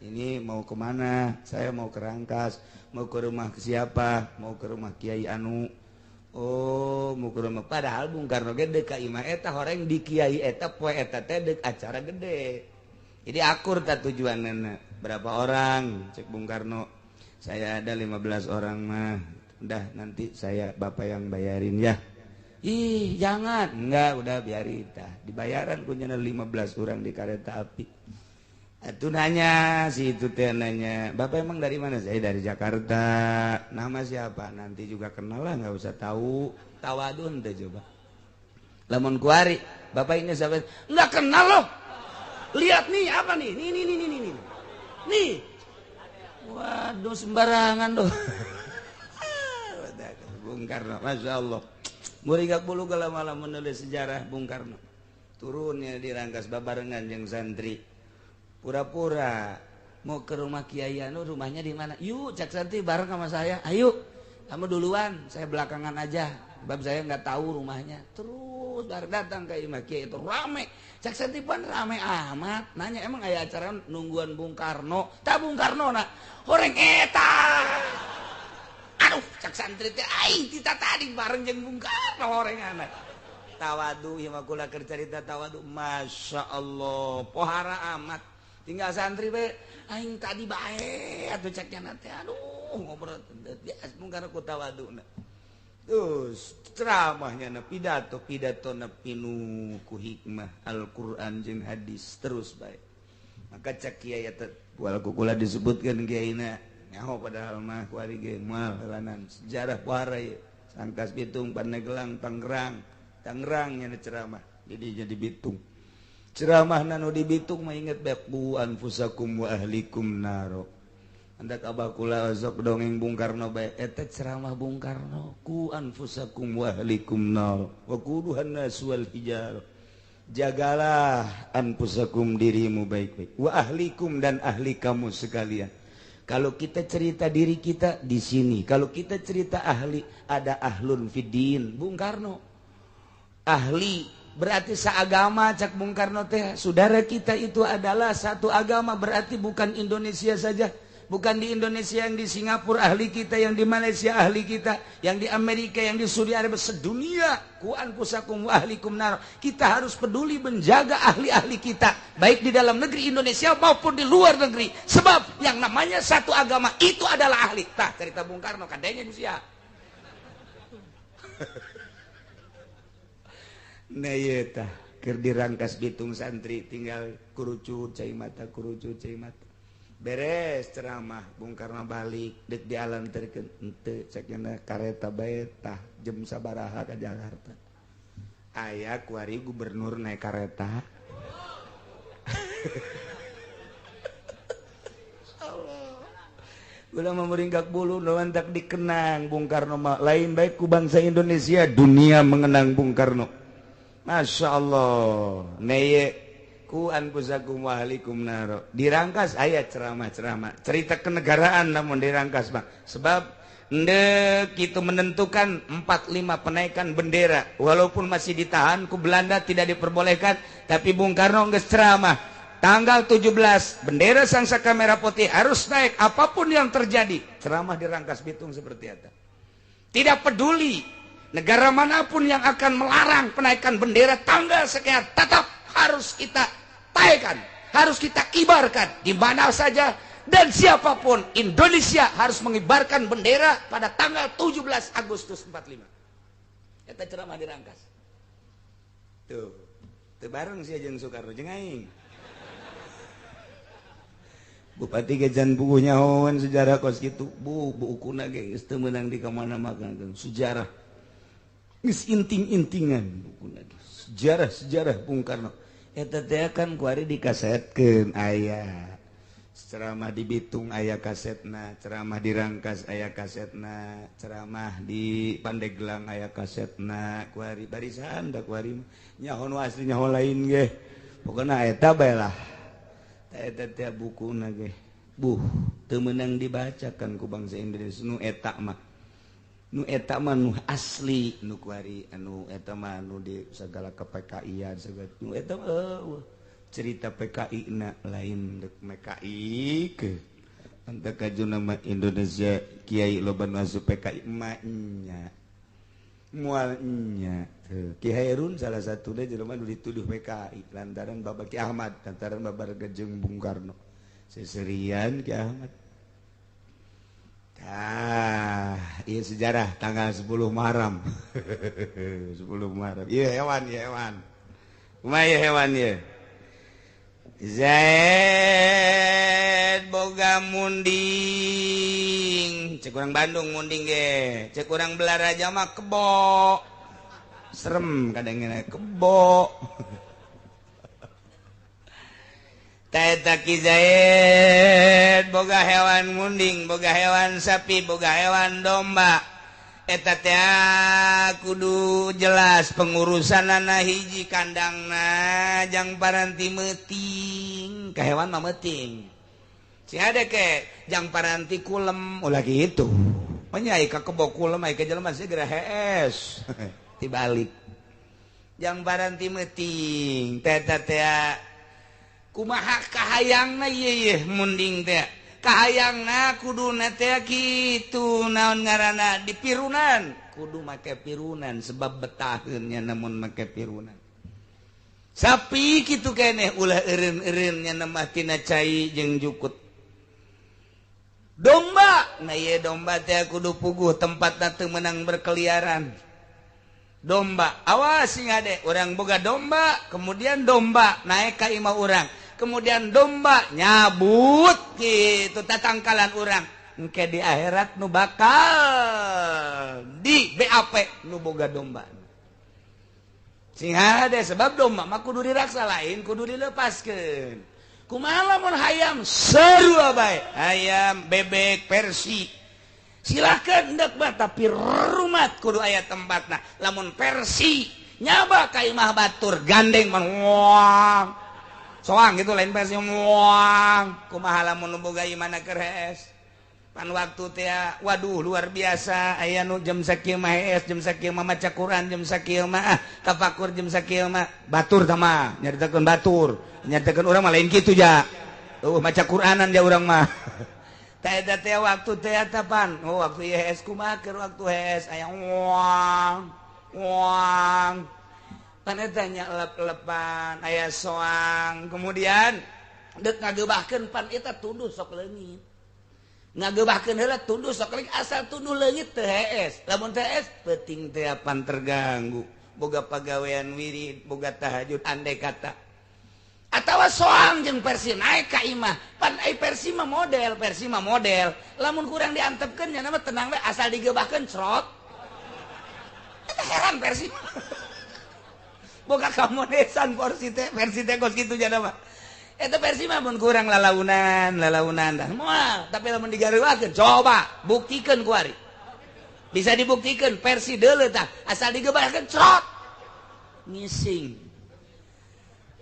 ini mau kemana? Saya mau ke Rangkas. Mau ke rumah siapa? Mau ke rumah Kiai Anu. Oh, mau ke rumah. Padahal Bung Karno ge deuk ka imah eta horeng di Kiai eta poe eta teh deuk acara gede. Jadi akur tak tujuanna. Berapa orang? Cek Bung Karno. Saya ada 15 orang mah. Udah nanti saya bapak yang bayarin ya. Ih, jangan. Enggak, udah biarin tah. Dibayaran kunyana 15 orang di kereta api. Atuh nanya si itu teh nanya, "Bapak emang dari mana?" "Saya dari Jakarta." "Nama siapa?" "Nanti juga kenal lah, enggak usah tahu." Tawadun teh coba. Lamun kuari, "Bapak ini siapa?" "Enggak kenal loh. Lihat nih, apa nih? Nih nih nih nih nih. Nih." Waduh, sembarangan loh. Bung Karno, Masya Allah. Muringkak bulu kalau malam menulis sejarah Bung Karno. Turunnya di Rangkas babarengan jeung santri. Pura-pura mau ke rumah Kiai Anu, rumahnya di mana? Yuk, cak santri bareng sama saya. Ayo, kamu duluan, saya belakangan aja. Sebab saya nggak tahu rumahnya. Terus baru datang ke imah Kiai itu rame. Cak santri pun rame amat. Nanya emang aya acara nungguan Bung Karno? Tak Bung Karno nak. Horeng eta. Aduh, cak santri teh aing kita tadi bareng jeung Bung Karno horeng anak. Tawadu ieu mah kula keur carita tawadu. Masya Allah, pohara amat. Tinggal santri we aing tadi bae atuh ceknya teh aduh ngobrol biasa Bung Karno ku tawaduna. Terus ceramahnya na pidato pidato na pinu ku hikmah Al-Qur'an jeung hadis terus bae. Maka cek kiai eta wal ku kula disebutkeun kiaina nyaho padahal mah kuari ge moal helanan sejarah pohara ieu. Sangkas Bitung, Pandeglang, Tangerang, Tangerang nya ceramah jadi Bitung. Ceramah nanu di Bitung mah inget bae qu anfusakum wa ahlikum naro. Andak abah kula sok dongeng Bung Karno bae eta ceramah Bung Karno ku anfusakum wa ahlikum nar wa quduhan nas wal hijar. Jagalah anfusakum dirimu baik-baik, wa ahlikum dan ahli kamu sekalian. Kalau kita cerita diri kita di sini, kalau kita cerita ahli, ada ahlun fiddin Bung Karno. Ahli berarti seagama cak Bung Karno teh, saudara kita itu adalah satu agama, berarti bukan Indonesia saja. Bukan di Indonesia, yang di Singapura ahli kita, yang di Malaysia ahli kita, yang di Amerika, yang di Saudi Arabia, sedunia. Ku anfusakum wa ahlikum nar. Kita harus peduli menjaga ahli-ahli kita, baik di dalam negeri Indonesia maupun di luar negeri. Sebab yang namanya satu agama itu adalah ahli. Tah cerita Bung Karno kadenya sia. Nah ieu tah keur dirangkas Bitung santri tinggal kurucut cai mata, kurucut cai mata. Beres ceramah Bung Karno balik dek dialanterkeun henteu cekna kareta bae tah jam sabaraha ka Jakarta. Aya kuari gubernur naik kareta. Allah. Ulah meringkak bulu lawan tak dikenang Bung Karno mah lain baik ku bangsa Indonesia, dunia mengenang Bung Karno. Masya Allah. Neye ku anfusakum wa ahlikum naro. Dirangkas aya ceramah-ceramah, cerita kenegaraan namun dirangkas mah. Sebab ndek itu menentukan 45 penaikan bendera walaupun masih ditahan ku Belanda tidak diperbolehkan, tapi Bung Karno geus ceramah Tanggal 17 bendera Sang Saka Merah Putih harus naik apapun yang terjadi. Ceramah di Rangkas Bitung seperti itu. Tidak peduli negara manapun yang akan melarang penaikan bendera tanggal sekian, tetap harus kita taikan, harus kita kibarkan di mana saja dan siapapun. Indonesia harus mengibarkan bendera pada tanggal 17 Agustus 45. Eta ceramah di Rangkas. Tuh, teu bareng sia jeung Soekarno jeung aing. Bupati gejan bukunya nyahoan sejarah kos kitu. Bu, bukuna ge geus teu meunang di kamana makan sejarah. Geus inting-intingan bukuna ge. Sejarah-sejarah Bung Karno. Eta teh kan kuari dikasetkeun aya. Ceramah di Bitung aya kasetna, ceramah di Rangkas aya kasetna, ceramah di Pandeglang aya kasetna, kuari barisan da kuari nyaho nu asli nyaho lain ge. Pokona eta bae lah. Eta teh bukuna ge. Buh, teu meunang dibacakan ku bangsa Indonesia nu eta mah. Nu eta mah nu asli nu kuari anu eta mah nu di segala ke-PKI-an segala nu eta cerita PKI na lain dek MKI ke. Anta kajuna mah Indonesia kiai loba nu asup PKI mah nya. Moal nya. Ki Hairun salah satuna jelema nu dituduh PKI lantaran Bapak Ki Ahmad, lantaran babar jeung Bung Karno. Seserian Ki Ahmad. Ah, iya sejarah tanggal 10 Muharram. 10 Muharram. Iya hewan, iya hewan. Kumaha ieu hewan ieu? Zaid boga munding. Cek urang Bandung munding ge. Cek urang Balaraja mah kebo. Serem kadang-kadang kebo. Taeta Ki Zaid boga hewan munding, boga hewan sapi, boga hewan domba. Eta teh kudu jelas pengurusanana hiji kandangna jang paranti meuting. Ka hewan mah meuting. Si ada ke jang paranti kulem ulah kitu. Nya ka kebo kulem ai ka jelema segera hees. Dibalik. Jang paranti meuting. Eta teh kumaha kahayangna ieu yeuh munding teh. Kahayangna kuduna teh kitu naon ngaranna dipirunan. Kudu make pirunan sebab betaheun nya namun make pirunan. Sapi kitu keneh ulah eureun-eureun nya mah tina cai jeung jukut. Domba, nah ieu domba teh kudu puguh tempatna teu meunang berkeliaran. Domba, awas sing ade urang boga domba, kemudian domba naik ka imah urang. Kemudian domba nyabut gitu tatangkalan urang. Engke di akhirat nu bakal di BAP nu boga domba. Sing hade sebab domba mah kudu diraksa lain kudu dilepaskeun. Kumaha lamun hayam sarua bae, hayam bebek persi. Silakan hendak mah tapi rumat kudu aya tempatna. Lamun persi nyaba ka imah batur gandeng man wang. Soang gitu lain versi muang kumaha lamun nu boga imana keur hees pan waktu teh waduh luar biasa aya nu jam sakieu mah hees jam sakieu mah maca Quran jam sakieu mah tafakur jam sakieu mah batur tah mah nyaritakeun batur nyaritakeun urang mah lain kitu ja eueuh maca Quranan ja urang mah tah eta teh waktu teh eta pan oh waktu ieu hees kumaha keur waktu hees aya muang muang pan eta nya lep-lepan aya soang kemudian deuk ngagebahkeun pan eta tunduh sok leungit ngagebahkeun heula tunduh sok leungit asal tunduh leungit teu hees lamun teu hees peuting teh pan terganggu boga pagawean wirid boga tahajud andai kata atawa soang jeung versi naik ka imah pan ai versi mah model lamun kurang diantepkeun nya mah tenang we asal digebahkeun crot eta heran versi boga kamonesan versi teh kos kitu jana mah eta versi mah mun kurang lalaunan lalaunan dah moal tapi lamun digareuakeun coba buktikeun ku ari bisa dibuktikan versi deuleu tah asal digebarkeun crot ngising.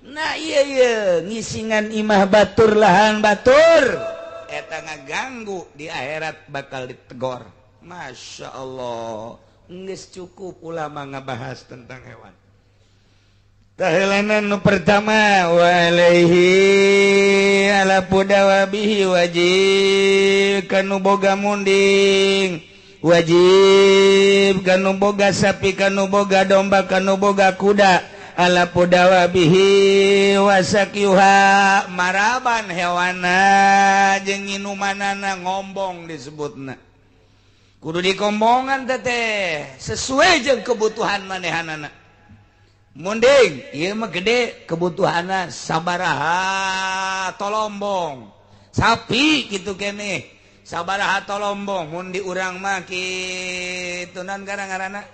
Nah iya iya ngisingan imah batur lahan batur eta ngaganggu di akhirat bakal ditegor. Masya Allah, geus cukup ulama ngabahas tentang hewan. Tahelanan nu pertama wa alaihi ala pudawabihi wajib kanu boga munding, wajib kanu boga sapi, kanu boga domba, kanu boga kuda, ala pudawabihi wasakyuha maraban hewana jeung nginumanana ngombong disebutna. Kudu dikombongan teteh sesuai jeung kebutuhan manehanana. Munding ieu mah gede kebutuhanna sabaraha tolombong, sapi kitu keneh sabaraha tolombong, mun di urang mah kitu naon ngaranna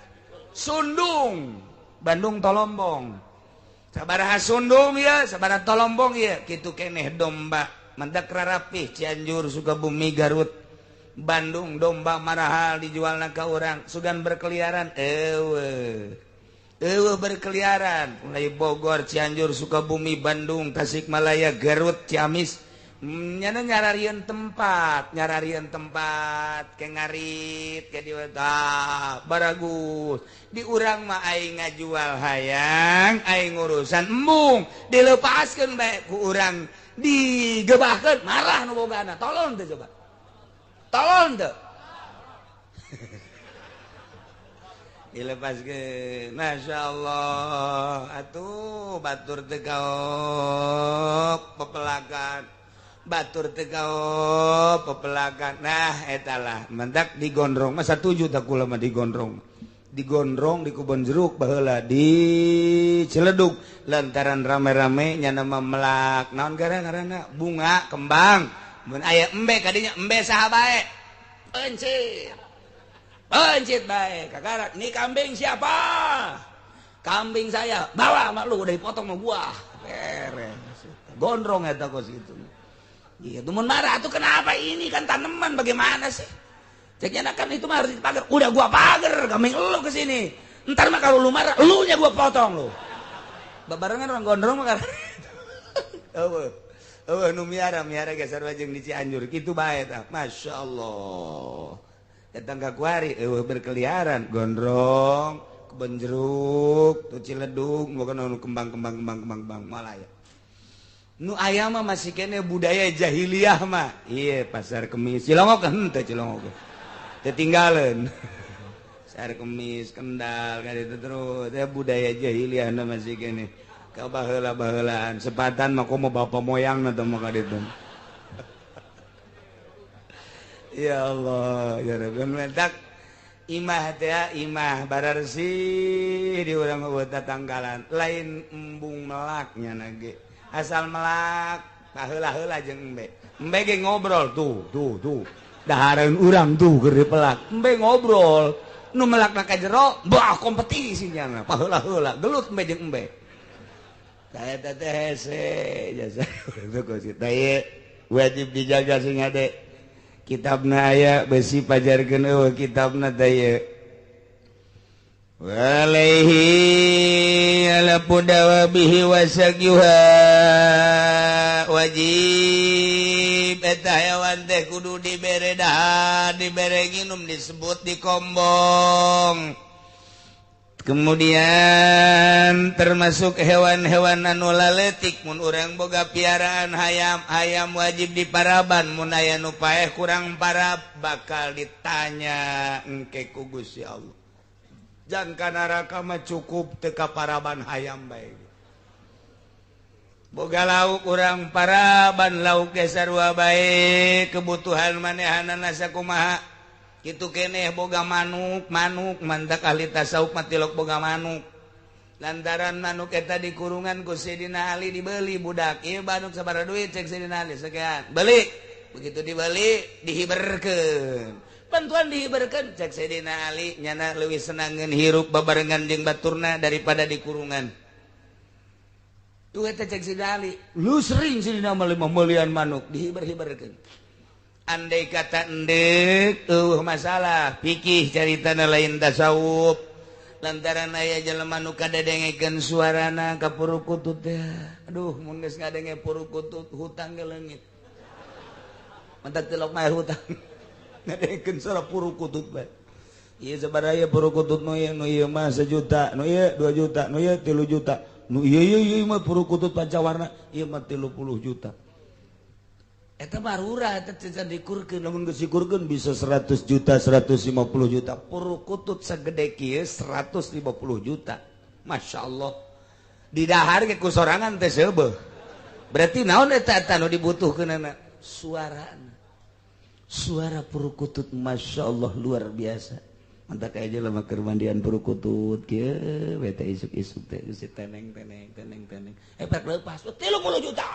sundung, Bandung tolombong, sabaraha sundung ieu sabaraha tolombong ieu kitu keneh domba mendak rarapih Cianjur, Sukabumi, Garut, Bandung domba marahal dijualna ka urang sugan berkeliaran eueuh eueuh berkeliaran mulai Bogor, Cianjur, Sukabumi, Bandung, Tasikmalaya, Garut, Ciamis nyana nyararieun tempat, nyararieun tempat ke ngarit ke dieu tah baragus di urang mah aing ngajual hayang aing urusan embung dilepaskeun bae ku urang digebahkeun marah nu bogana tolong teu coba tolong teu dilepaskeun Masya Allah atuh batur teu kaop pepelakan batur teu kaop pepelakan nah eta lah mendak digondrong mah satuju tah kula mah digondrong digondrong di kebon jeruk baheula di Ciledug lantaran rame-rame nyana mah melak naon gara-garana bunga kembang mun aya embe kadinya embe saha bae encir pencit baik kakak ini kambing siapa kambing saya bawa sama lu udah dipotong sama gua beres gondrong eta kos gitu gitu mun marah tuh kenapa ini kan tanaman bagaimana sih ceknya kan itu mah harus dipagar udah gua pagar kambing lu kesini ntar mah kalau lu marah lu nya gua potong lu babarengan orang gondrong mah eueuh eueuh nu miara miara geser jeung di Cianjur kitu bae tah Masya Allah datang ka kuari eueuh berkeliaran gondrong kebon jeruk tuh Ciledug bukan nu kembang-kembang kembang-kembang kembang malaya nu aya mah masih kene budaya jahiliyah mah ieu pasar kemis Cilongok henteu Cilongok teu tinggalin pasar kemis Kendal ka ditu terus teh budaya jahiliyah na masih kene ka baheula-baheulaan sepatan mah komo bapa moyangna teh mah ka ditu. Ya Allah, ya Rabbi, mentak imah teh imah bararsih di urang eueuh tatanggalan lain embung melaknya nage asal melak baheula-heula jeung embe embe ge ngobrol tuh tuh tuh dahareun urang tuh keur dipelak embe ngobrol nu melakna ka jero bah kompetisi nya baheula-heula gelut embe jeung embe tah eta teh hese jasa tah wajib dijaga sing hade kitabna aya besi pajarkeun eueuh kitabna teh ieu walaihi ala pudawabihi wasagyuha wajib eta hewan teh kudu dibere dahar dibere nginum disebut dikombong. Kemudian termasuk hewan-hewan anu laletik mun urang boga piaraan hayam, hayam wajib diparaban mun aya nu paeh kurang parab bakal ditanya engke ku Gusti Allah. Jangka neraka mah cukup teu ka paraban hayam bae. Boga lauk urang paraban lauk ge sarua bae kebutuhan manehanana sakumaha. Kitu keneh boga manuk, manuk mantak ahli tasawuf mah tilok boga manuk. Lantaran manuk eta dikurungan ku Sidina Ali dibeli budak. Ieu manuk sabaraha duit cek Sidina Ali sekian. Beli. Begitu dibeli dihiberkeun. Bantuan dihiberkeun cek Sidina Ali nyana leuwih senangeun hirup babarengan jeung baturna daripada dikurungan. Tuh eta cek Sidina Ali, lu sering Sidina mah meulieun manuk dihiber-hiberkeun. Andai kata endek masalah pikih caritana lain tasawuf lantaran aya jelema nu kadedengekeun suarana ka purukutut teh aduh mun geus ngadenge purukutut hutang ge leungit mantak tilok mah hutang ngadengekeun suara purukutut bae ieu sabaraha ieu purukutut nu ieu mah 1 juta nu ieu 2 juta nu ieu 3 juta Nu ieu ieu ieu mah purukutut pancawarna ieu mah 30 juta. Eta barura eta can dikurkeun, lamun geus dikurkeun bisa 100 juta, 150 juta. Purukutut sagede kieu 150 juta. Masya Allah. Didahar ge ku sorangan teh seubeuh. Berarti naon eta eta nu dibutuhkeunana? Suarana. Suara purukutut Masya Allah luar biasa. Mantap aja lah keur mandian purukutut kieu we teh isuk-isuk teh geus teneng teneng teneng teneng. Pek leupas 30 juta.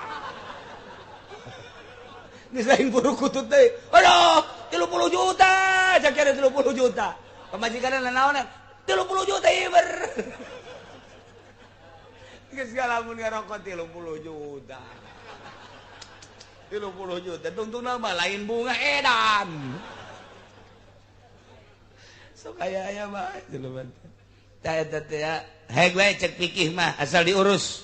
Geus lain purukutut teh. Aduh, 30 juta, cak 30 juta. Pamajikanna naon? 30 juta ieu ber. Geus galamun ngarokok 30 juta. 30 juta tungtungna mah lain bunga edan. Sok aya-aya mah jelema teh. Tah eta teh heg we cek pikih mah asal diurus.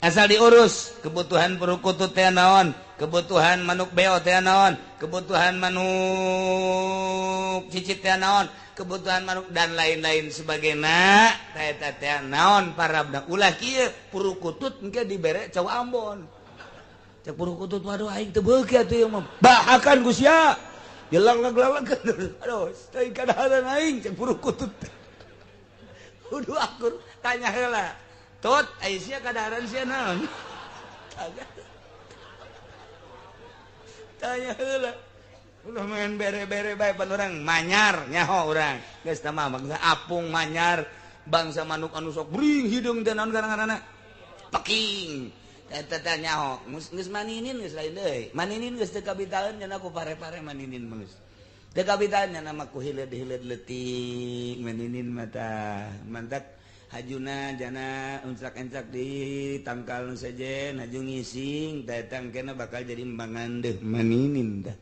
Asal diurus kebutuhan perukutut teh naon, kebutuhan manuk beo teh naon, kebutuhan manuk cicit teh naon, kebutuhan manuk dan lain-lain sebagainya. Tah eta teh naon parabna ulah kieu purukutut engke dibere cau Ambon. Cek purukutut waduh aing teu beuki atuh ieu mah. Bahakan ku sia. Jelang-lalang aduh, teuing kadaharan aing cek purukutut. Kudu akur tanya heula. Tut, ai sia kadaharan sia naon? Tanya heula. Ulah main bere-bere bae pan urang manyar nyaho urang. Geus tah mah bangsa apung manyar, bangsa manuk anu sok bring hideung teh naon ngaranna? Peking. Eta teh nyaho, geus maninin geus lain deui. Maninin geus teu kabitaeun nya ku pare-pare maninin mah geus. Teu kabitaeun nya mah ku hileud-hileud leutik maninin mah tah. Mantak hajuna jana encak-encak di tangkal nu sejen haju ngising tah eta engkena bakal jadi mangandeuh maninin tah.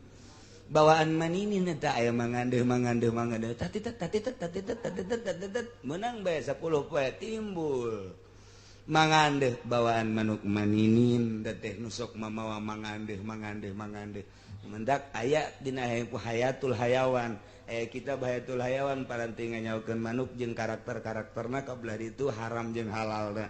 Bawaan maninin eta aya mangandeuh mangandeuh mangandeuh tatitet tatitet tatitet tatitet tatitet meunang bae 10 poe timbul. Mangandeuh bawaan manuk maninin teh nu sok mamawa mangandeuh mangandeuh mangandeuh. Mendak aya dina hayatul hayawan. Kita hayatul hayawan paranti nganyaukeun manuk jeung karakter-karakterna kabelah ditu haram jeung halalna.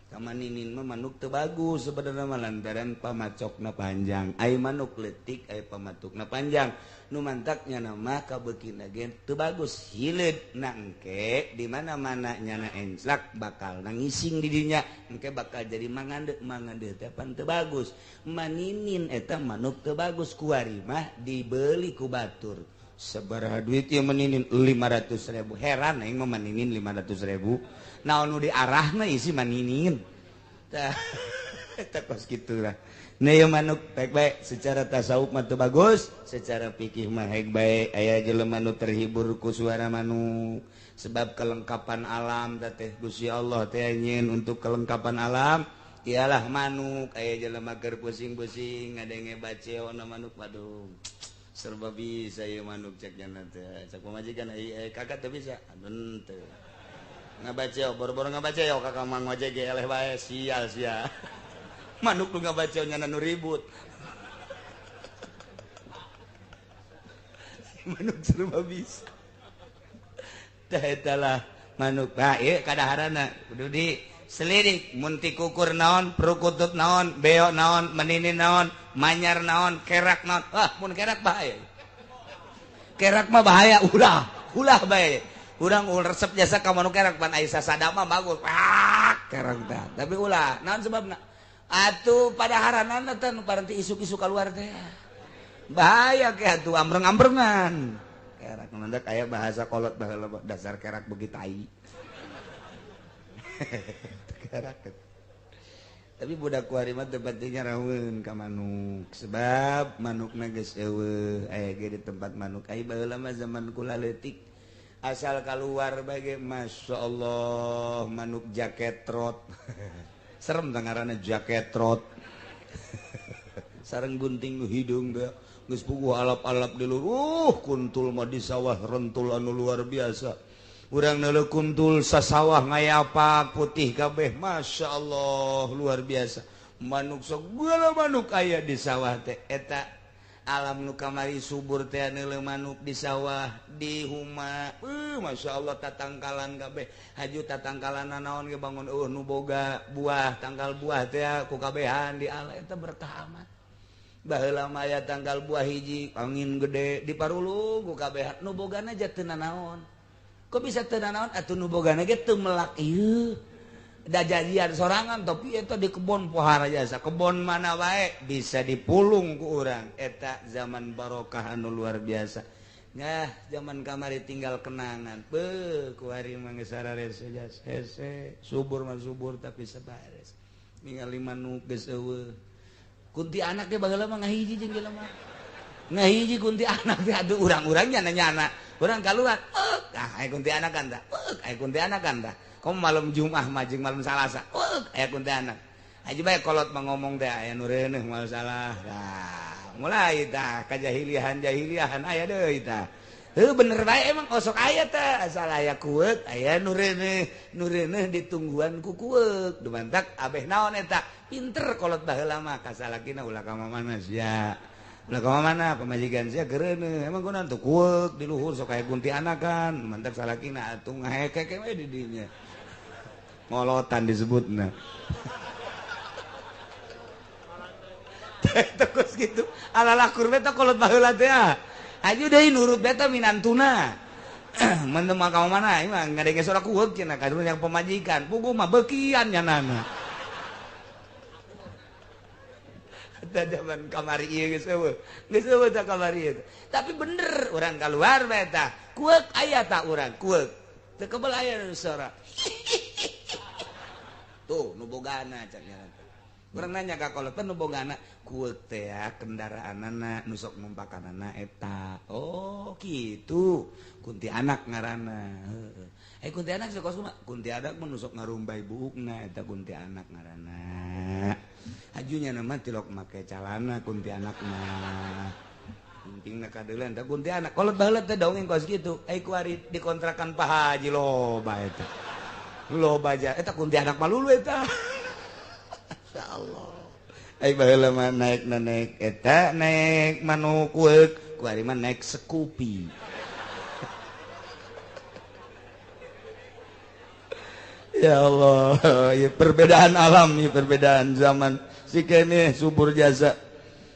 Kamaninin mah manuk teu bagus sebenarnya mah lantaran pamacokna panjang. Ai manuk leutik ai pamatukna panjang. Nu mantaknya nama kabeukina ge teu bagus hileud na engke di mana-mana nyana enclak bakal nangising di dinya engke bakal jadi mangandeuh mangandeuh teh pan teu bagus. Maninin eta manuk teu bagus kuari mah dibeli ku batur. Sabaraha duit ieu maninin 500.000. Heran aing mah maninin 500.000. Naon nu diarahna isi maninin. Tah eta kos kitu lah. Nah ieu manuk baik bae secara tasawuf mah teu bagus, secara fikih mah heg bae aya jelema nu terhibur ku suara manuk. Sebab kelengkapan alam teh Gusti Allah teh nyieun untuk kelengkapan alam ialah manuk. Aya jelema keur pusing-pusing ngadenge baceona manuk waduh. Serba bisa ieu manuk cek jana teh. Cek pamajikan ai kakak teu bisa. Aduh teu. Ngabaca boro-boro ngabaca yo kakak mah ngojek ge eleh bae sial sia. Manuk nu ngabaca nya nu ribut. Manuk serba bisa. Tah eta lah manuk. Nah ieu kadaharana kudu di selidik mun ti kukur naon, perukutut naon, beo naon, meninin naon, manyar naon, kerak naon. Wah, mun kerak bahaya. Kerak mah bahaya, ulah, ulah bae. Urang resep jasa ka manuk kerak pan ai sasadama bagus. Pak, kerak teh. Tapi ulah, naon sebabna? Atuh padaharanana teh nu paranti isuk-isuk kaluar teh. Bahaya ke atuh ambreng-ambrengan. Kerak mendak aya bahasa kolot baheula dasar kerak beuki tai. Kerak. Tapi budak kuari mah teu pentingnya raweun ka manuk sebab manukna geus eueuh aya ge di tempat manuk ai baheula mah zaman kula leutik asal kaluar bae ge masyaallah manuk jaket trot. Serem teh ngaranna jaket trot. Sareng gunting hidung teh geus puguh alap-alap di luhur kuntul mah di sawah rentul anu luar biasa. Urang neuleuh kuntul sasawah ngayapa putih kabeh Masya Allah luar biasa. Manuk sok segala manuk aya di sawah teh eta Alam nu kamari subur teh neuleuh manuk di sawah di huma. Masya Allah tatangkalan kabeh. Haju tatangkalan naon ge bangun eueuh nu boga buah, tangkal buah teh ku kabehan di ala eta berkah amat. Baheula mah aya tangkal buah hiji angin gede di parulung ku kabehan nu bogana aja teu nanaon. Kok bisa teu nanaon atuh nu bogana ge teu melak ieu. Da jajian sorangan tapi eta di kebon pohara jasa kebon mana wae bisa dipulung ku urang eta zaman barokah anu luar biasa. Nah zaman kamari tinggal kenangan beuh ku ari mah geus sararese hese subur mah subur tapi sabares ningali manuk geus eueuh. Kunti anak ge baheula mah ngahiji jeung jelema ngahiji kunti anak teh aduh urang-urang nyana-nyana urang kaluar ah aya kunti anak kan tah aya kunti anak kan tah. Kamu malam Jumat majeng malam Salasa, aya kuntianak. Aja bae kolot mah ngomong teh aya nu reuneuh moal salah. Nah, mulai tah kajahiliahan-jahiliahan aya deui tah. Heuh bener bae emang osok aya teh asal aya kueuk aya nu reuneuh, nu reuneuh ditungguan ku kueuk. Dumantak abeh naon eta? Pinter kolot baheula mah kasalakina ulah ka mana sia. Ulah ka mana pamajikan sia gereuneuh. Emang kunaon tuh kueuk di luhur sok aya kuntianakan. Mantak salakina atuh ngahekek we di dinya. Ngolotan disebutna. Terus gitu. Ala lakur beta kolot baheula teh. Aju deui nurut beta minantuna. Mendem ka mana imah ngadenge sora kueuk cenah kadunya yang pemajikan. Puguh mah beukian nyanana. Eta zaman kamari ieu geus eueuh. Geus eueuh tah kamari ieu. Tapi bener urang kaluar beta. Kueuk aya tah urang kueuk. Teu kebel aya sora. Tuh nu bogana cak nya. Urang nanya ka kolot nu bogana kueuk teh kendaraanana nu sok numpakanana eta. Oh kitu. Kunti anak ngaranna. Heeh. Eh kunti anak sok kumaha? Kunti anak mah nu sok ngarumbay buukna eta kunti anak ngaranna. Hajunya mah tilok make calana kunti anak mah. Pentingna kadeuleun teh kunti anak. Kolot baheula teh dongeng kos kitu. Ai ku ari dikontrakan Pak Haji loba eta. Loba aja eta kunti anak malulu eta. Insyaallah. Ai baheula mah naik naik eta naik manuk kueuk, ku ari mah naik Scoopy. Ya Allah, ya perbedaan alam, ya perbedaan zaman. Si kene subur jasa.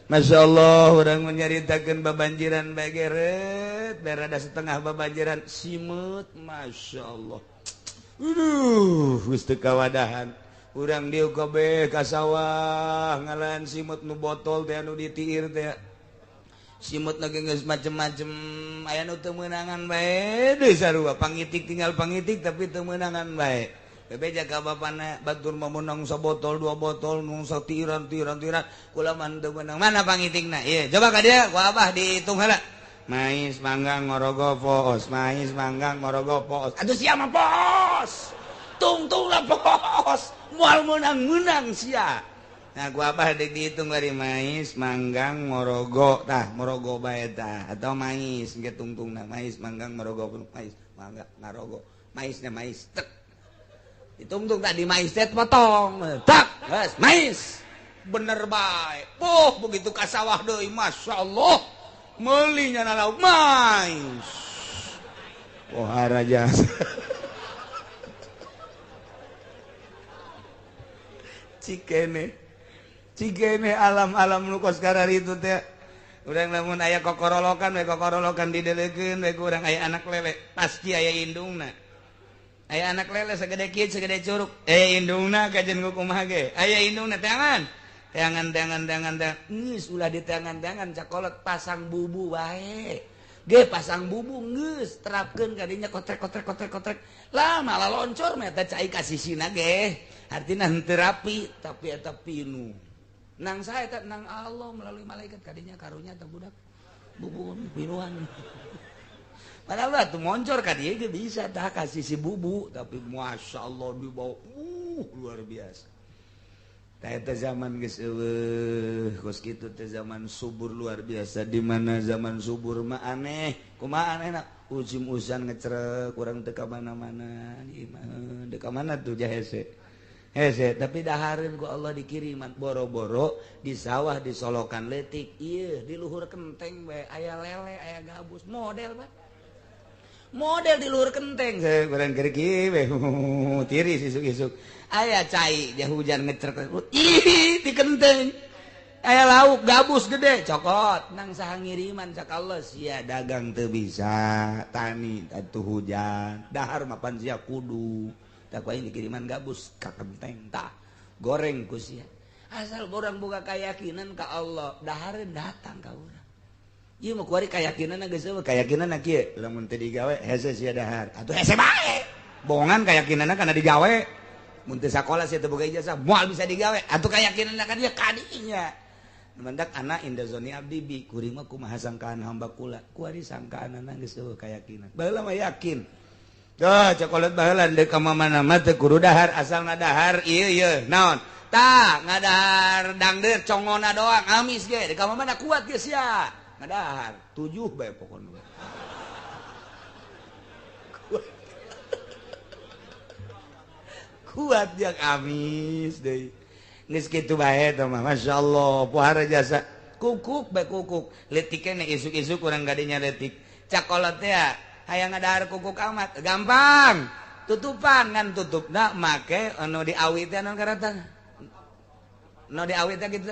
Masya Allah, urang menyaritakeun babanjiran bae geret, berada setengah babanjiran simeut, Masya Allah. Aduh, geus teu kawadahan. Urang dieu kabeh ka sawah ngalaan simut nu botol teh anu ditiir teh. Simut lagi geus macem-macem, aya nu teu meunangan bae deui sarua pangitik tinggal pangitik tapi teu meunangan bae. Bebeja ka bapana batur mah meunang sabotol dua botol nu satiran tiran tiran kula mah teu meunang. Mana pangitikna? Ieu coba ka dieu ku abah diitung heula. Mais manggang ngorogo poos, mais manggang ngorogo poos. Aduh sia mah poos. Tungtung lah poos. Moal meunang-meunang sia. Nah gua abah deuk dihitung dari mais manggang ngorogo tah, ngorogo bae tah atau mais ge tungtungna mais manggang ngorogo mais mangga ngarogo. Maisnya mais tek. Ditungtung tadi mais teh potong. Tak, geus mais. Bener bae. Puh begitu ka sawah deui masyaallah. Melinya lauk mais. Pohara jasa. Cikene. Cikene alam-alam nu kos kararitu teh. Urang lamun aya kokorolokan we kokorolokan didelekeun we ku urang aya anak lele, pasti aya indungna. Aya anak lele sagede kieu sagede curug, aya indungna kajen kumaha ge. Aya indungna teangan. Teangan teangan teangan teangan geus ulah diteangan-teangan cakolot pasang bubu wae. Ge pasang bubu geus terapkeun kadinya kotrek kotrek kotrek kotrek. Lah malah loncor mah eta cai ka sisina ge. Artina henteu rapi tapi eta pinu. Nang saha eta nang Allah melalui malaikat kadinya karunya teh budak bubu pinuan. Padahal lah tuh moncor ka dieu ge bisa tah ka sisi bubu tapi masyaallah dibawa luar biasa. Eta zaman geus eueuh kos kitu teh zaman subur luar biasa di mana zaman subur mah aneh kumaha anehna ujim-usan ngecerek urang teu ka mana-mana ieu mah teu ka mana tuh jahese Hese, tapi dahareun ku Allah dikiriman boro-boro di sawah di solokan leutik ieu di luhur kenteng bae aya lele aya gabus model bae. Model di luhur kenteng goreng keur kieu we tiris isuk-isuk. Aya cai dia hujan ngecerek ih di kenteng. Aya lauk gabus gede cokot nang saha ngiriman cak Allah sia dagang teu bisa tani atuh hujan dahar mapan sia kudu. Tak aing dikiriman gabus ka kenteng tah goreng ku sia. Asal urang boga keyakinan ka Allah dahareun datang ka urang. Ieu mah kuari kayakinanna geus eueuh kayakinanna kieu lamun teu digawe hese sia dahar atuh hese bae. Bohongan kayakinanna kana digawe. Mun teu sakola sia teu boga ijazah moal bisa digawe atuh kayakinanna ka dia kadinya. Mendak anak inda zoni abdi bi kuring mah kumaha sangkaan hamba kula kuari sangkaanana geus eueuh kayakinan. Baheula mah yakin. Tuh, cokolat baheula deuk ka mana mah teu kudu dahar asalna dahar ieu ieu naon tah ngadahar dangdeur congona doang amis ge deuk ka mana kuat geus sia ngadahar 7 bae pokona kuat kuat jeung amis deui geus kitu bae teh mah masyaallah pohara jasa kukuk bae kukuk leutik keneh isuk-isuk urang gadinya leutik cakolot teh hayang ngadahar kukuk amat gampang tutupan ngan tutupna make anu diawi teh anu karatan nu diawi teh kitu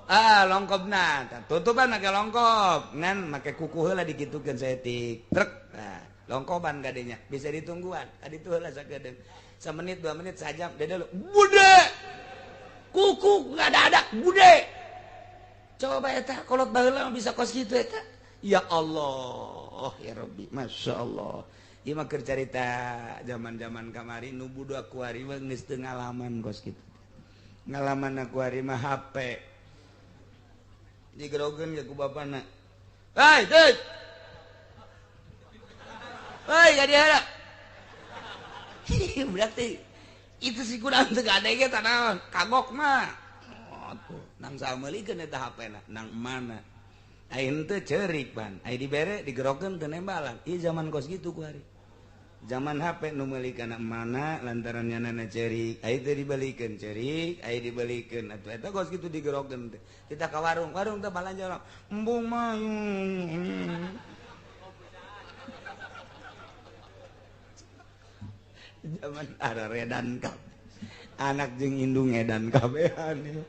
ah longkopna tutupan make longkop ngan make kuku heula dikitukeun saeutik trek nah longkoban gadenya bisa ditungguan kaditu heula sakedeung samenit 2 menit sajam dede bude kuku ngadadak bude coba eta kolot baheula bisa kos kitu eta ya Allah ya Rabbi Masya Allah. Ieu mah keur carita zaman-zaman kamari nu budak kuari mah geus teu ngalaman kos kitu. Ngalaman kuari mah HP. Digerogeun ge ku bapana. Hei, deut. Hei, jadi heula. Berarti itu si kurang teu gade ge tanaon, kagok mah. Oh, tuh, nang sameulikeun eta HP-na, nang mana? Aing teu ceurik pan, ai dibere digerokeun teu nembalan. Ieu zaman kos kitu ku hari. Zaman HP nu meuli kana mana lantaran nyanana ceurik, ai teu dibalikeun ceurik, ai dibalikeun atuh eta kos kitu digerokeun teh. Kita ka warung, warung teh balanja urang. Embung mah. Zaman araredan kabeh. Anak jeung indung edan kabehan.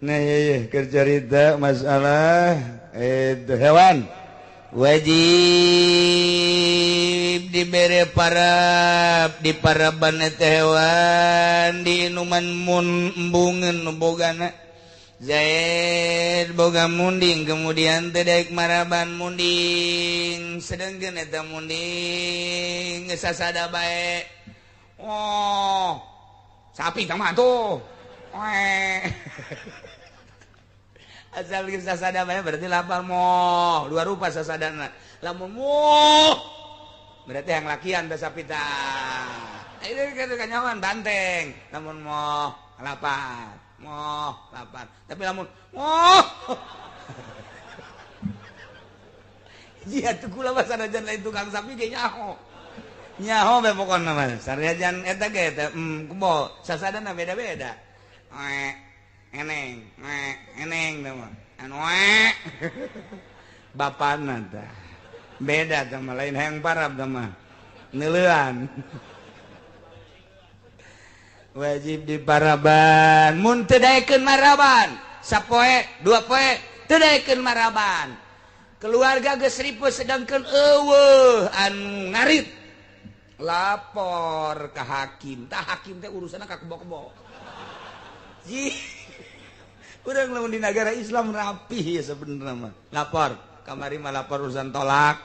Nah iya, iya cerita masalah itu hewan wajib diberi para di paraban eta hewan diinuman mun embungeun bogana Zaid boga munding kemudian teh daek maraban munding sedengkeun eta munding geus sasada bae oh sapi tah mah tuh asal geus sasada bae berarti lapar moh dua rupa sasadana lamun moh berarti yang lakian teh sapi tah itu kanyawan banteng lamun moh lapar moh lapar tapi lamun moh jia tuh kula mah sanajan lain tukang sapi ge nyaho nyaho bae pokona mah sanajan eta ge teh kebo sasadana beda-beda eneng eneng mah anu bapana tah beda tah mah lain hayang parab tah mah neuleuan wajib di paraban mun teu daekeun maraban sapoe dua poe teu daekeun maraban keluarga geus ripuh sedangkeun eueuh anu ngarit lapor ka hakim tah hakim teh urusanna ka kebo-kebo. Urang lamun di negara Islam rapih ya sebenarnya mah. Lapor, kamari mah lapor urusan tolak.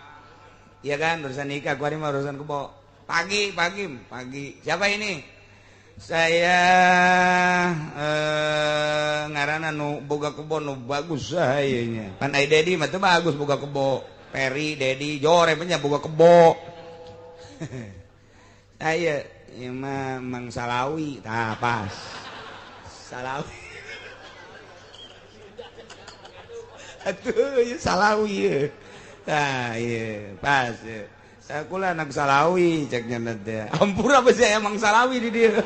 Iya kan, urusan nikah, kuari mah urusan kebo. Pagi, pagi, pagi. Siapa ini? Saya ngaranna nu boga kebo nu bagus saha nya. Pan ai Dedi mah teu bagus boga kebo. Peri, Dedi, jore nya boga kebo. Saya ieu mah Mang Salawi, tah pas. Salawi. Atuh ieu Salawi ieu. Tah ieu pas ieu. Saya kula anak Salawi cek nya teh. Ampura beusi aya Mang Salawi di dieu.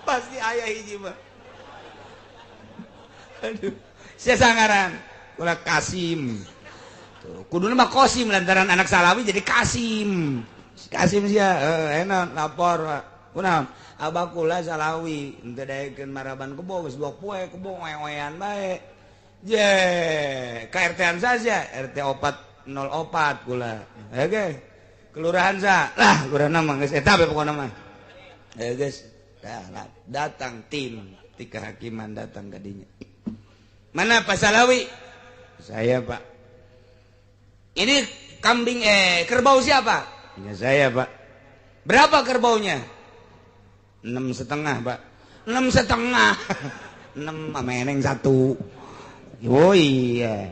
Pasti aya hiji mah. Aduh, sia sangaran kula Kasim. Tuh, kuduna mah Kosim, lantaran anak Salawi jadi Kasim. Kasim sia enak lapor, Pak. Kunaon? Abah kula Salawi, henteu daekeun maraban kebo geus 2 poe kebo ngoe-ngoean bae. Je, ka RT-an saja, RT 404 kula. Oke. Kelurahan sa. Lah, kelurahan mah geus eta we pokona mah. Geus. Dah, datang tim ti kehakiman datang ka dinya. Mana Pak Salawi? Saya, Pak. Ini kambing kerbau siapa? Ya saya, Pak. Berapa kerbaunya? 6,5, Pak. 6,5. 6 meneng 1. Oh iya.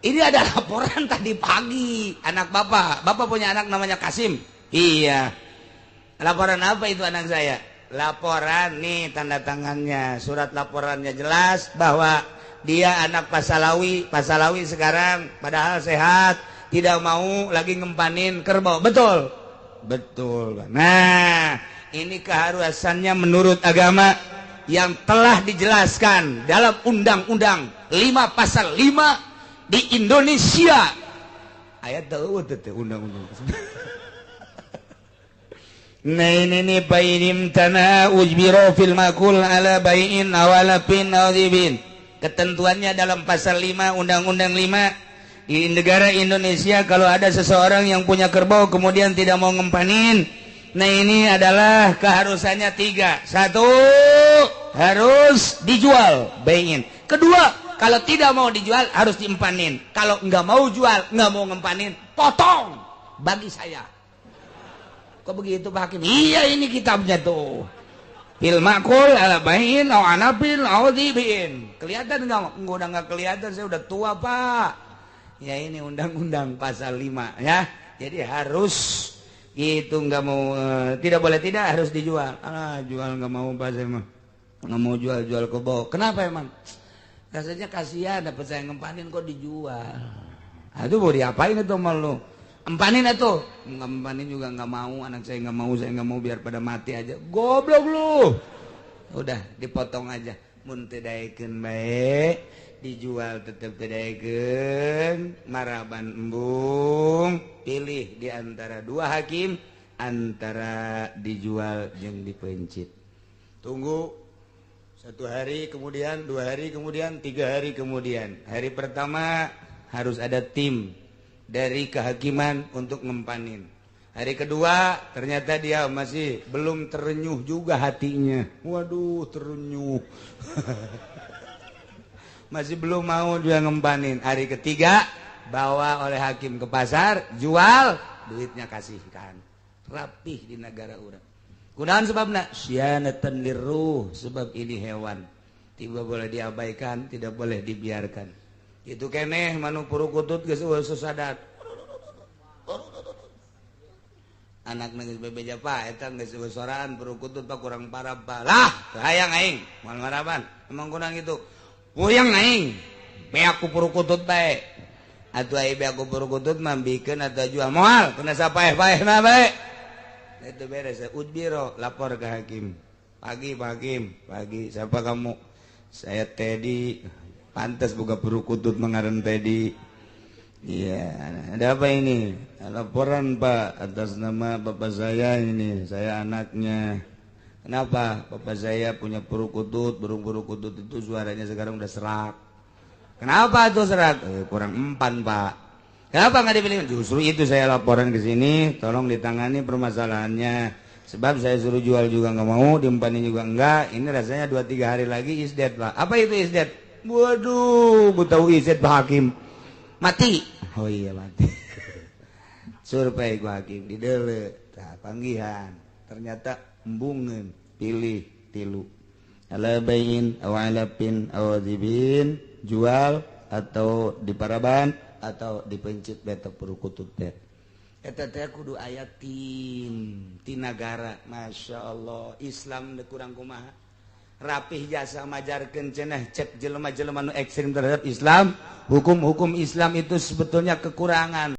Ini ada laporan tadi pagi. Anak bapak. Bapak punya anak namanya Kasim. Iya. Laporan apa itu anak saya? Laporan nih tanda tangannya. Surat laporannya jelas bahwa dia anak Pak Salawi. Pak Salawi sekarang padahal sehat, tidak mau lagi ngempanin kerbau. Betul? Betul. Nah, ini keharusannya menurut agama yang telah dijelaskan dalam Undang-Undang 5 Pasal 5 di Indonesia. Ayat tahu teh undang-undang. Nah ini nih bainim tanah ujbiro fil makul ala bai'in awalapin awdibin. Ketentuannya dalam pasal 5 Undang-Undang 5 di negara Indonesia, kalau ada seseorang yang punya kerbau kemudian tidak mau ngempanin, nah ini adalah keharusannya 3. 1, harus dijual bai'in. Kedua, kalau tidak mau dijual harus diempanin. Kalau nggak mau jual, nggak mau ngempanin, potong bagi saya. Kok begitu Pak Hakim? Iya, ini kitabnya tuh. Fil makul ala bai'in au anapin au dibin. Kelihatan enggak? Udah enggak kelihatan, saya udah tua, Pak. Ya ini undang-undang pasal 5 ya. Jadi harus itu, enggak mau tidak boleh tidak harus dijual. Ah, jual enggak mau Pak, saya mah. Enggak mau jual-jual kebo. Kenapa emang? Rasanya kasihan, dapat saya ngempanin kok dijual. Aduh, mau diapain itu sama lu? Empanin atuh. Ngempanin juga nggak mau, anak saya nggak mau, saya nggak mau, biar pada mati aja. Goblok lu. Udah dipotong aja. Mun teu daekeun bae, dijual tetep teu daekeun, maraban embung, pilih di antara 2 hakim, antara dijual jeung dipencit. Tunggu 1 hari kemudian, 2 hari kemudian, 3 hari kemudian. Hari pertama harus ada tim dari kehakiman untuk ngempanin. Hari kedua ternyata dia masih belum terenyuh juga hatinya. Waduh, terenyuh. Masih belum mau dia ngempanin. Hari ketiga bawa oleh hakim ke pasar, jual, duitnya kasihkan. Rapih di negara urang. Kunaon sebabna? Sianatan lirruh, sebab ini hewan. Tidak boleh diabaikan, tidak boleh dibiarkan. Itu keneh manu purukutut geus eueuh sadat. Anak geus bebeja Pak, eta geus eueuh soraan purukutut Pak kurang parah Pak. Lah, hayang aing, moal maraban. Emang kurang itu. Puyeng aing. Beak ku purukutut bae. Atuh ai beak ku purukutut mah bikeun atau jual moal, kena sapaeh-paehna bae. Itu beres. Udbiro lapor ke hakim. Pagi Pak Hakim, pagi siapa kamu? Saya Teddy. Pantas buka perukutut mengaran Teddy. Iya, ada apa ini? Laporan Pak atas nama bapak saya ini, saya anaknya. Kenapa? Bapak saya punya perukutut, burung perukutut itu suaranya sekarang udah serak. Kenapa tuh serak? Kurang empan Pak. Kenapa nggak dipilih? Justru itu saya laporan ke sini, tolong ditangani permasalahannya. Sebab saya suruh jual juga nggak mau, diempanin juga enggak. Ini rasanya 2-3 hari lagi is dead Pak. Apa itu is dead? Waduh, gue tahu is dead Pak Hakim. Mati. Oh iya mati. Survei ku hakim di dele, tah panggihan. Ternyata embungeun, pilih tilu. Ala bayin aw alapin aw dibin, jual atau diparaban atau dipencit beta perukutut teh. Eta teh kudu aya tim ti nagara. Masya Allah, Islam teh kurang kumaha. Rapih jasa majarkeun cenah cek jelema-jelema nu ekstrim terhadap Islam. Hukum-hukum Islam itu sebetulnya kekurangan.